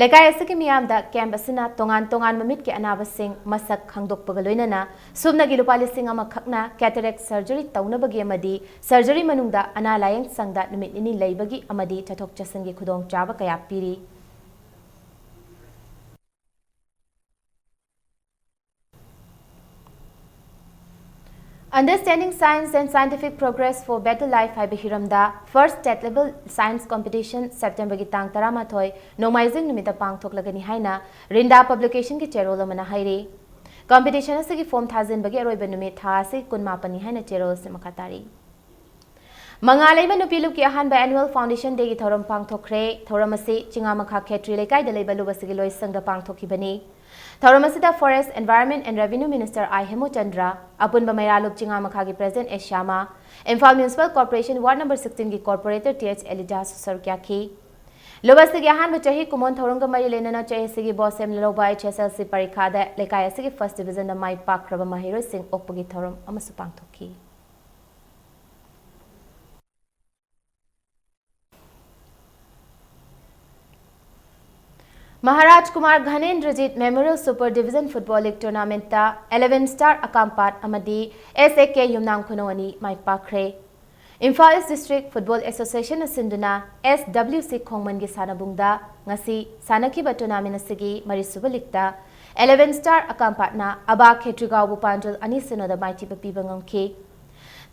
ꯂꯩꯀꯥꯏ ꯑꯁꯤꯒꯤ ꯃꯤꯌꯥꯝꯗ camp ꯑꯁꯤꯅ ꯇꯣꯉꯥꯟ ꯇꯣꯉꯥꯟꯕ ꯃꯤꯠꯀꯤ ꯑꯅꯥꯕꯁꯤꯡ ꯃꯁꯛ ꯈꯪꯗꯣꯛꯄꯒ ꯂꯣꯏꯅꯅ ꯁꯨꯞꯅꯒꯤ ꯂꯨꯄꯥ ꯂꯤꯁꯤꯡ ꯑꯃꯈꯛꯅ cataract surgery ꯇꯧꯅꯕꯒꯤ ꯑꯃꯗꯤ surgery ꯃꯅꯨꯡꯗ ꯑꯅꯥ ꯂꯥꯌꯦꯡ ꯁꯪꯗ ꯅꯨꯃꯤꯠ ꯅꯤꯅꯤ ꯂꯩꯕꯒꯤ ꯑꯃꯗꯤ ꯆꯠꯊꯣꯛ ꯆꯠꯁꯤꯟꯒꯤ ꯈꯨꯗꯣꯡꯆꯥꯕ ꯀꯌꯥ ꯄꯤꯔꯤ꯫ Understanding Science and Scientific Progress for Better Life ꯍꯥꯏꯕ ꯍꯤꯔꯝꯗ First State Level Science Competition September ꯒꯤ ꯇꯥꯡ ꯇꯔꯥꯃꯥꯊꯣꯏ ꯅꯣꯡꯃꯥꯏꯖꯤꯡ ꯅꯨꯃꯤꯠꯇ ꯄꯥꯡꯊꯣꯛꯂꯒꯅꯤ ꯍꯥꯏꯅ ꯔꯤꯟꯗꯥ Publication ꯒꯤ ꯆꯦꯔꯣꯜ ꯑꯃꯅ ꯍꯥꯏꯔꯤ꯫ Competition ꯑꯁꯤꯒꯤ form ꯊꯥꯖꯤꯟꯕꯒꯤ ꯑꯔꯣꯏꯕ ꯅꯨꯃꯤꯠ ꯊꯥ ꯑꯁꯤ ꯀꯨꯟꯃꯥꯄꯟꯅꯤ ꯍꯥꯏꯅ ꯆꯦꯔꯣꯜ ꯑꯁꯤ ꯃꯈꯥ ꯇꯥꯔꯤ꯫ ꯃꯉꯥꯂꯩꯃ ꯅꯨꯄꯤ ꯂꯨꯞꯀꯤ ꯑꯍꯥꯟꯕ annual Foundation Day ꯒꯤ ꯊꯧꯔꯝ ꯄꯥꯡꯊꯣꯛꯈ꯭ꯔꯦ꯫ ꯊꯧꯔꯝ ꯑꯁꯤ ꯆꯤꯉꯥꯃꯈꯥ ꯈꯦꯇ꯭ꯔꯤ ꯂꯩꯀꯥꯏꯗ ꯂꯩꯕ ꯂꯨꯞ ꯑꯁꯤꯒꯤ ꯂꯣꯏꯁꯪꯗ ꯄꯥꯡꯊꯣꯛꯈꯤꯕꯅꯤ꯫ ꯊꯧꯔꯝ ꯑꯁꯤꯗ Forest, Environment and Revenue Minister ꯑꯥꯏ ꯍꯦꯃꯨꯆꯟꯗ꯭ꯔ, ꯑꯄꯨꯟꯕ ꯃꯩꯔꯥ ꯂꯨꯞ ꯆꯤꯉꯥꯃꯈꯥꯒꯤ President S Shyama, Imphal Municipal Corporation Ward number sixteen ꯒꯤ Corporator ꯇꯤ ꯑꯩꯆ ꯑꯦꯂꯤꯖꯥꯁꯨ ꯁꯔꯨꯛ ꯌꯥꯈꯤ꯫ ꯂꯨꯞ ꯑꯁꯤꯒꯤ ꯑꯍꯥꯟꯕ ꯆꯍꯤ ꯀꯨꯝꯑꯣꯟ ꯊꯧꯔꯝꯒ ꯃꯔꯤ ꯂꯩꯅꯅ ꯆꯍꯤ ꯑꯁꯤꯒꯤ ꯕꯣꯁꯦꯝ ꯂꯧꯕ H S L C ꯄꯔꯤꯈꯥꯗ ꯂꯩꯀꯥꯏ ꯑꯁꯤꯒꯤ first division ꯗ ꯃꯥꯏ ꯄꯥꯛꯈ꯭ꯔꯕ ꯃꯍꯩꯔꯣꯏꯁꯤꯡ ꯑꯣꯛꯄꯒꯤ ꯊꯧꯔꯝ ꯑꯃꯁꯨ ꯄꯥꯡꯊꯣꯛꯈꯤ꯫ Maharaj Kumar ꯘꯅꯦꯟꯗ꯭ꯔꯖꯤꯠ Memorial Super Division Football League Tournament ꯇ eleven Star ꯑꯀꯥꯝꯄꯥꯠ ꯑꯃꯗꯤ S A K ꯌꯨꯝꯅꯥꯝ ꯈꯨꯅꯧ ꯑꯅꯤ ꯃꯥꯏ ꯄꯥꯛꯈ꯭ꯔꯦ꯫ Imphal East District Football Association ꯅ ꯁꯤꯟꯗꯨꯅ S W C ꯈꯣꯡꯃꯟꯒꯤ ꯁꯥꯟꯅꯕꯨꯡꯗ ꯉꯁꯤ ꯁꯥꯟꯅꯈꯤꯕ tournament ꯑꯁꯤꯒꯤ ꯃꯔꯤꯁꯨꯕ league ꯇ eleven Star ꯑꯀꯥꯝꯄꯥꯠꯅ ꯑꯕꯥ ꯈꯦꯇ꯭ꯔꯤꯒꯥꯎꯕꯨ ꯄꯥꯟꯖꯜ ꯑꯅꯤ ꯁꯤꯅꯣꯗ ꯃꯥꯏꯊꯤꯕ ꯄꯤꯕ ꯉꯝꯈꯤ꯫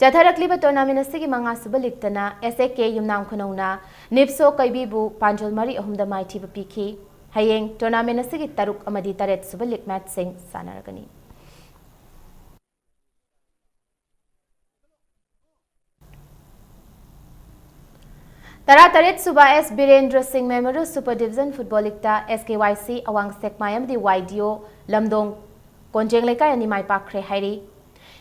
ꯆꯠꯊꯔꯛꯂꯤꯕ tournament ꯑꯁꯤꯒꯤ ꯃꯉꯥꯁꯨꯕ leagueꯇꯅ S A K ꯌꯨꯝꯅꯥꯝ ꯈꯨꯅꯧꯅ ꯅꯤꯞꯁꯣ ꯀꯩꯕꯤꯕꯨ ꯄꯥꯟꯖꯜ ꯃꯔꯤ ꯑꯍꯨꯝꯗ ꯃꯥꯏꯊꯤꯕ ꯄꯤꯈꯤ꯫ ꯍꯌꯦꯡ tournament ꯑꯁꯤꯒꯤ ꯇꯔꯨꯛ ꯑꯃꯗꯤ ꯇꯔꯦꯠꯁꯨꯕ league matchꯁꯤꯡ ꯁꯥꯟꯅꯔꯒꯅꯤ꯫ ꯇꯔꯥꯇꯔꯦꯠ ꯁꯨꯕ S ꯕꯤꯔꯦꯟꯗ꯭ꯔ ꯁꯤꯡ Memorial Super Division Football Leagueꯇ S K Y C ꯑꯋꯥꯡ ꯁꯦꯛꯃꯥꯏ ꯑꯃꯗꯤ Y D O ꯂꯝꯗꯣꯡ ꯀꯣꯟꯖꯦꯡ ꯂꯩꯀꯥꯏ ꯑꯅꯤ ꯃꯥꯏ ꯄꯥꯛꯈ꯭ꯔꯦ ꯍꯥꯏꯔꯤ꯫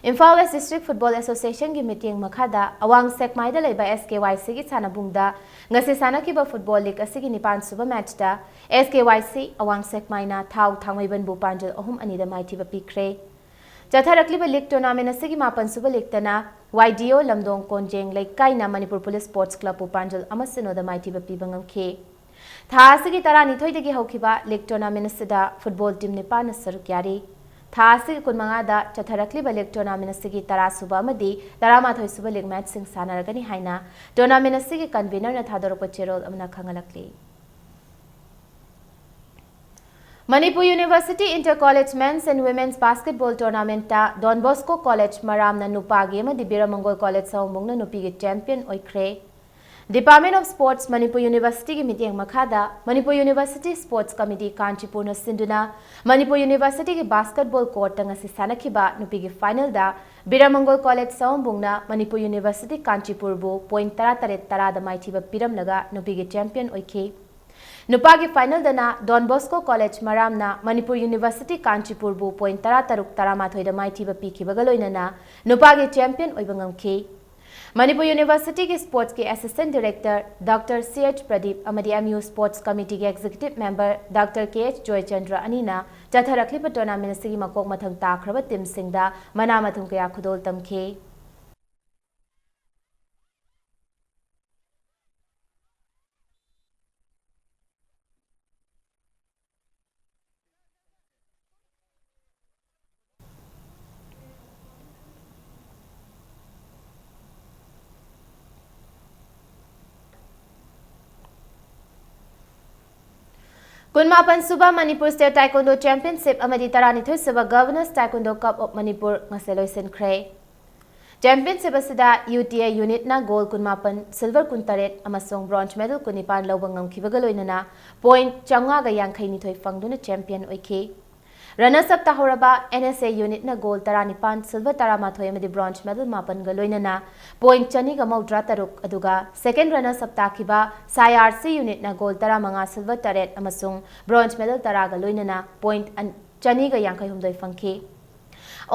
ꯏꯝꯐꯥꯜ West District Football Associationꯒꯤ ꯃꯤꯠꯌꯦꯡ ꯃꯈꯥꯗ ꯑꯋꯥꯡ ꯁꯦꯛꯃꯥꯏꯗ ꯂꯩꯕ S K Y Cꯒꯤ ꯁꯥꯟꯅꯕꯨꯡꯗ ꯉꯁꯤ ꯁꯥꯟꯅꯈꯤꯕ football league ꯑꯁꯤꯒꯤ ꯅꯤꯄꯥꯟ ꯁꯨꯕ matchꯇ S K Y C ꯑꯋꯥꯡ ꯁꯦꯛꯃꯥꯏꯅ ꯊꯥꯎ ꯊꯥꯡꯃꯩꯕꯟꯕꯨ ꯄꯥꯟꯖꯜ ꯑꯍꯨꯝ ꯑꯅꯤꯗ ꯃꯥꯏꯊꯤꯕ ꯄꯤꯈ꯭ꯔꯦ꯫ ꯆꯠꯊꯔꯛꯂꯤꯕ league tournament ꯑꯁꯤꯒꯤ ꯃꯥꯄꯟ ꯁꯨꯕ leagueꯇꯅ Y D O ꯂꯝꯗꯣꯡ ꯀꯣꯟꯖꯦꯡ ꯂꯩꯀꯥꯏꯅ Manipur Police Sports Clubꯄꯨ ꯄꯥꯟꯖꯜ ꯑꯃ ꯁꯤꯅꯣꯗ ꯃꯥꯏꯊꯤꯕ ꯄꯤꯕ ꯉꯝꯈꯤ꯫ ꯊꯥ ꯑꯁꯤꯒꯤ ꯇꯔꯥꯅꯤꯊꯣꯏꯗꯒꯤ ꯍꯧꯈꯤꯕ league tournament ꯑꯁꯤꯗ football team ꯅꯤꯄꯥꯟꯅ ꯁꯔꯨꯛ ꯌꯥꯔꯤ꯫ ꯊꯥ ꯑꯁꯤꯒꯤ ꯀꯨꯟꯃꯉꯥꯗ ꯆꯠꯊꯔꯛꯂꯤꯕ league tournament ꯑꯁꯤꯒꯤ ꯇꯔꯥ ꯁꯨꯕ ꯑꯃꯗꯤ ꯇꯔꯥꯃꯥꯊꯣꯏ ꯁꯨꯕ league matchꯁꯤꯡ ꯁꯥꯟꯅꯔꯒꯅꯤ ꯍꯥꯏꯅ tournament ꯑꯁꯤꯒꯤ convenerꯅ ꯊꯥꯗꯣꯔꯛꯄ ꯆꯦꯔꯣꯜ ꯑꯃꯅ ꯈꯪꯍꯜꯂꯛꯂꯤ꯫ Manipur University Inter College Men's and Women's Basketball Tournamentꯇ Don Bosco College ꯃꯔꯥꯝꯅ ꯅꯨꯄꯥꯒꯤ ꯑꯃꯗꯤ ꯕꯤꯔꯃꯪꯒꯣꯜ College ꯁꯑꯣꯝꯕꯨꯡꯅ ꯅꯨꯄꯤꯒꯤ champion ꯑꯣꯏꯈ꯭ꯔꯦ꯫ Department of Sports, Manipur Universityꯒꯤ ꯃꯤꯠꯌꯦꯡ ꯃꯈꯥꯗ Manipur University Sports Committee ꯀꯥꯟꯆꯤꯄꯨꯔꯅ ꯁꯤꯟꯗꯨꯅ Manipur Universityꯒꯤ basketball courtꯇ ꯉꯁꯤ ꯁꯥꯟꯅꯈꯤꯕ ꯅꯨꯄꯤꯒꯤ finalꯗ ꯕꯤꯔꯃꯪꯒꯣꯜ College ꯁꯑꯣꯝꯕꯨꯡꯅ Manipur University ꯀꯥꯟꯆꯤꯄꯨꯔꯕꯨ point ꯇꯔꯥꯇꯔꯦꯠ ꯇꯔꯥꯗ ꯃꯥꯏꯊꯤꯕ ꯄꯤꯔꯝꯂꯒ ꯅꯨꯄꯤꯒꯤ champion ꯑꯣꯏꯈꯤ꯫ ꯅꯨꯄꯥꯒꯤ finalꯗꯅ Don Bosco College ꯃꯔꯥꯝꯅ Manipur University ꯀꯥꯟꯆꯤꯄꯨꯔꯕꯨ point ꯇꯔꯥꯇꯔꯨꯛ ꯇꯔꯥꯃꯥꯊꯣꯏꯗ ꯃꯥꯏꯊꯤꯕ ꯄꯤꯈꯤꯕꯒ ꯂꯣꯏꯅꯅ ꯅꯨꯄꯥꯒꯤ champion ꯑꯣꯏꯕ ꯉꯝꯈꯤ꯫ Manipur Universityꯒꯤ sportsꯀꯤ assistant director Doctor C H Pradeep ꯑꯃꯗꯤ M U Sports Committeeꯒꯤ executive member Doctor K H Joychandra ꯑꯅꯤꯅ ꯆꯠꯊꯔꯛꯂꯤꯕ tournament ꯑꯁꯤꯒꯤ ꯃꯀꯣꯛ ꯃꯊꯪ ꯇꯥꯈ꯭ꯔꯕ teamꯁꯤꯡꯗ ꯃꯅꯥ ꯃꯊꯨꯝ ꯀꯌꯥ ꯈꯨꯗꯣꯜ ꯇꯝꯈꯤ꯫ ꯀꯨꯟꯃꯥꯄꯟ ꯁꯨꯕ Manipur State Taekwondo Championship ꯑꯃꯗꯤ ꯇꯔꯥꯅꯤꯊꯣꯏ ꯁꯨꯕ Governor's Taekwondo Cup of Manipur ꯉꯁꯤ ꯂꯣꯏꯁꯤꯟꯈ꯭ꯔꯦ꯫ Championship ꯑꯁꯤꯗ UTA unitꯅ gold ꯀꯨꯟꯃꯥꯄꯟ, silver ꯀꯨꯟꯇꯔꯦꯠ ꯑꯃꯁꯨꯡ bronze medal ꯀꯨꯟꯅꯤꯄꯥꯟ ꯂꯧꯕ ꯉꯝꯈꯤꯕꯒ ꯂꯣꯏꯅꯅ point ꯆꯥꯝꯃꯉꯥꯒ ꯌꯥꯡꯈꯩꯅꯤꯊꯣꯏ ꯐꯪꯗꯨꯅ champion ꯑꯣꯏꯈꯤ꯫ Runners up ꯇꯥꯍꯧꯔꯕ NSA unitꯅ gold ꯇꯔꯥꯅꯤꯄꯥꯟ, silver ꯇꯔꯥꯃꯥꯊꯣꯏ ꯑꯃꯗꯤ bronze medal ꯃꯥꯄꯟꯒ ꯂꯣꯏꯅꯅ point ꯆꯅꯤꯒ ꯃꯧꯗ꯭ꯔꯥ ꯇꯔꯨꯛ, ꯑꯗꯨꯒ second runners up ꯇꯥꯈꯤꯕ SAI RC unitꯅ gold ꯇꯔꯥꯃꯉꯥ, silver ꯇꯔꯦꯠ ꯑꯃꯁꯨꯡ bronze medal ꯇꯔꯥꯒ ꯂꯣꯏꯅꯅ point ꯑꯟ-, ꯆꯅꯤꯒ ꯌꯥꯡꯈꯩ ꯍꯨꯝꯗꯣꯏ ꯐꯪꯈꯤ꯫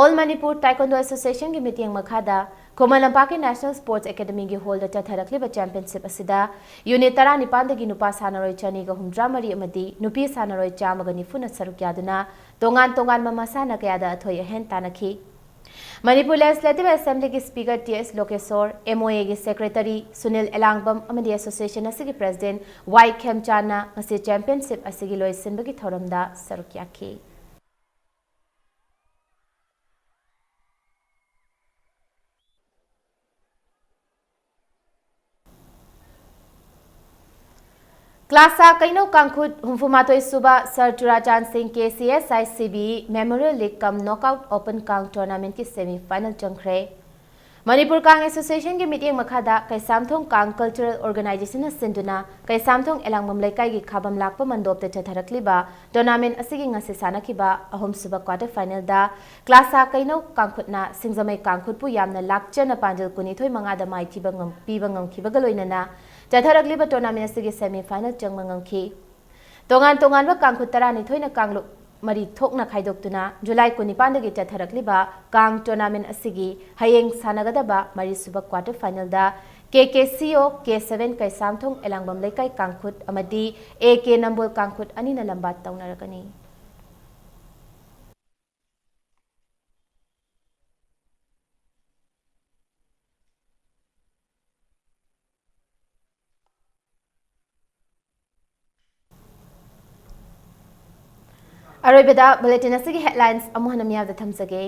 All Manipur Taekwondo Associationꯒꯤ ꯃꯤꯠꯌꯦꯡ ꯃꯈꯥꯗ ꯈꯨꯃꯟ ꯂꯝꯄꯥꯛꯀꯤ National Sports Academyꯒꯤ hallꯗ ꯆꯠꯊꯔꯛꯂꯤꯕ championship ꯑꯁꯤꯗ unit ꯇꯔꯥꯅꯤꯄꯥꯟꯗꯒꯤ ꯅꯨꯄꯥ ꯁꯥꯟꯅꯔꯣꯏ ꯆꯅꯤꯒ ꯍꯨꯝꯗ꯭ꯔꯥ ꯃꯔꯤ ꯑꯃꯗꯤ ꯅꯨꯄꯤ ꯁꯥꯟꯅꯔꯣꯏ ꯆꯥꯝꯃꯒ ꯅꯤꯐꯨꯅ ꯁꯔꯨꯛ ꯌꯥꯗꯨꯅ ꯇꯣꯉꯥꯟ ꯇꯣꯉꯥꯟꯕ ꯃꯁꯥꯟꯅ ꯀꯌꯥꯗ ꯑꯊꯣꯏ ꯑꯍꯦꯟ ꯇꯥꯟꯅꯈꯤ꯫ Manipur Legislative Assemblyꯒꯤ Speaker T S ꯂꯣꯀꯦꯁꯣꯔ, MOAꯒꯤ Secretary Sunil ꯑꯦꯂꯥꯡꯕꯝ ꯑꯃꯗꯤ association ꯑꯁꯤꯒꯤ president ꯋꯥꯏ ꯈꯦꯝꯆꯥꯟꯅ ꯉꯁꯤ championship ꯑꯁꯤꯒꯤ ꯂꯣꯏꯁꯤꯟꯕꯒꯤ ꯊꯧꯔꯝꯗ ꯁꯔꯨꯛ ꯌꯥꯈꯤ꯫ ꯀ꯭ꯂꯥꯁꯥ ꯀꯩꯅꯧ ꯀꯥꯡꯈꯨꯠ ꯍꯨꯝꯐꯨꯃꯥꯊꯣꯏ ꯁꯨꯕ ꯁꯔ ꯆꯨꯔꯥꯆꯥꯟ ꯁꯤꯡ KCSI CBE Memorial League cum Knockout Open ꯀꯥꯡ tournamentꯀꯤ semi final ꯆꯪꯈ꯭ꯔꯦ꯫ ꯃꯅꯤꯄꯨꯔ ꯀꯥꯡ Associationꯒꯤ ꯃꯤꯠꯌꯦꯡ ꯃꯈꯥꯗ ꯀꯩꯁꯥꯝꯊꯣꯡ ꯀꯥꯡ Cultural Organizationꯅ ꯁꯤꯟꯗꯨꯅ ꯀꯩꯁꯥꯝꯊꯣꯡ ꯑꯦꯂꯥꯡꯕꯝ ꯂꯩꯀꯥꯏꯒꯤ ꯈꯥꯕꯝ ꯂꯥꯛꯄ ꯃꯟꯗꯣꯞꯇ ꯆꯠꯊꯔꯛꯂꯤꯕ tournament ꯑꯁꯤꯒꯤ ꯉꯁꯤ ꯁꯥꯟꯅꯈꯤꯕ ꯑꯍꯨꯝꯁꯨꯕ quarter finalꯗ ꯀ꯭ꯂꯥꯁꯥ ꯀꯩꯅꯧ ꯀꯥꯡꯈꯨꯠꯅ ꯁꯤꯡꯖꯃꯩ ꯀꯥꯡꯈꯨꯠꯄꯨ ꯌꯥꯝꯅ ꯂꯥꯛꯆꯅ ꯄꯥꯟꯖꯜ ꯀꯨꯟꯅꯤꯊꯣꯏ ꯃꯉꯥꯗ ꯃꯥꯏꯊꯤꯕ ꯉꯝ-, ꯄꯤꯕ ꯉꯝꯈꯤꯕꯒ ꯂꯣꯏꯅꯅ ꯆꯠꯊꯔꯛꯂꯤꯕ tournament ꯑꯁꯤꯒꯤ semi final ꯆꯪꯕ ꯉꯝꯈꯤ꯫ ꯇꯣꯉꯥꯟ ꯇꯣꯉꯥꯟꯕ ꯀꯥꯡꯈꯨꯠ ꯇꯔꯥꯅꯤꯊꯣꯏꯅ ꯀꯥꯡꯂꯨꯞ ꯃꯔꯤ ꯊꯣꯛꯅ ꯈꯥꯏꯗꯣꯛꯇꯨꯅ ꯖꯨꯂꯥꯏ ꯀꯨꯟꯅꯤꯄꯥꯟꯗꯒꯤ ꯆꯠꯊꯔꯛꯂꯤꯕ ꯀꯥꯡ tournament ꯑꯁꯤꯒꯤ ꯍꯌꯦꯡ ꯁꯥꯟꯅꯒꯗꯕ ꯃꯔꯤꯁꯨꯕ quarter finalꯗ KKCO K seven Keishamthong ꯑꯦꯂꯥꯡꯕꯝ ꯂꯩꯀꯥꯏ ꯀꯥꯡꯈꯨꯠ ꯑꯃꯗꯤ AK ꯅꯝꯕꯣꯜ ꯀꯥꯡꯈꯨꯠ ꯑꯅꯤꯅ ꯂꯝꯕꯥ ꯇꯧꯅꯔꯒꯅꯤ꯫ ꯑꯔꯣꯏꯕꯗ bulletin ꯑꯁꯤꯒꯤ headlines ꯑꯃꯨꯛ ꯍꯟꯅ ꯃꯤꯌꯥꯝꯗ ꯊꯝꯖꯒꯦ꯫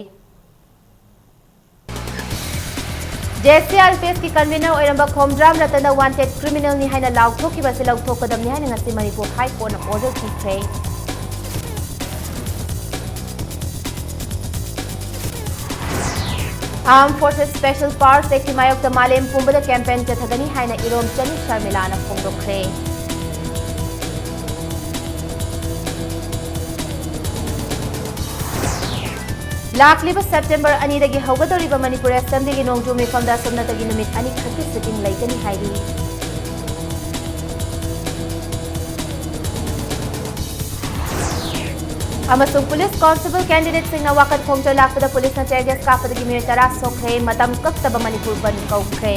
JCRPSꯀꯤ convener ꯑꯣꯏꯔꯝꯕ ꯈꯣꯝꯗ꯭ꯔꯥꯝ ꯔꯇꯟꯗ wanted criminalꯅꯤ ꯍꯥꯏꯅ ꯂꯥꯎꯊꯣꯛꯈꯤꯕ ꯑꯁꯤ ꯂꯧꯊꯣꯛꯀꯗꯕꯅꯤ ꯍꯥꯏꯅ ꯉꯁꯤ ꯃꯅꯤꯄꯨꯔ High Courtꯅ order ꯄꯤꯈ꯭ꯔꯦ꯫ Armed Forces Special Powers Act ꯀꯤ ꯃꯥꯌꯣꯛꯇ ꯃꯥꯂꯦꯝ ꯄꯨꯝꯕꯗ campaign ꯆꯠꯊꯒꯅꯤ ꯍꯥꯏꯅ ꯏꯔꯣꯝꯆꯟ ꯁꯔꯃꯤꯂꯥꯅ ꯐꯣꯡꯗꯣꯛꯈ꯭ꯔꯦ꯫ ꯂꯥꯛꯂꯤꯕ September ꯑꯅꯤꯗꯒꯤ ꯍꯧꯒꯗꯧꯔꯤꯕ ꯃꯅꯤꯄꯨꯔ Assembly ꯒꯤ ꯅꯣꯡꯖꯨ ꯃꯤꯐꯝꯗ ꯑꯁꯨꯞꯅꯇꯒꯤ ꯅꯨꯃꯤꯠ ꯑꯅꯤꯈꯛꯀꯤ sitting ꯂꯩꯒꯅꯤ ꯍꯥꯏꯔꯤ꯫ ꯑꯃꯁꯨꯡ police constable candidate ꯁꯤꯡꯅ ꯋꯥꯀꯠ ꯈꯣꯡꯖꯣꯏ ꯂꯥꯛꯄꯗ police ꯅ tear gas ꯀꯥꯞꯄꯗꯒꯤ ꯃꯤꯑꯣꯏ ꯇꯔꯥ ꯁꯣꯛꯈ꯭ꯔꯦ꯫ ꯃꯇꯝ ꯀꯛꯇꯕ ꯃꯅꯤꯄꯨꯔ ꯕꯟꯗ ꯀꯧꯈ꯭ꯔꯦ꯫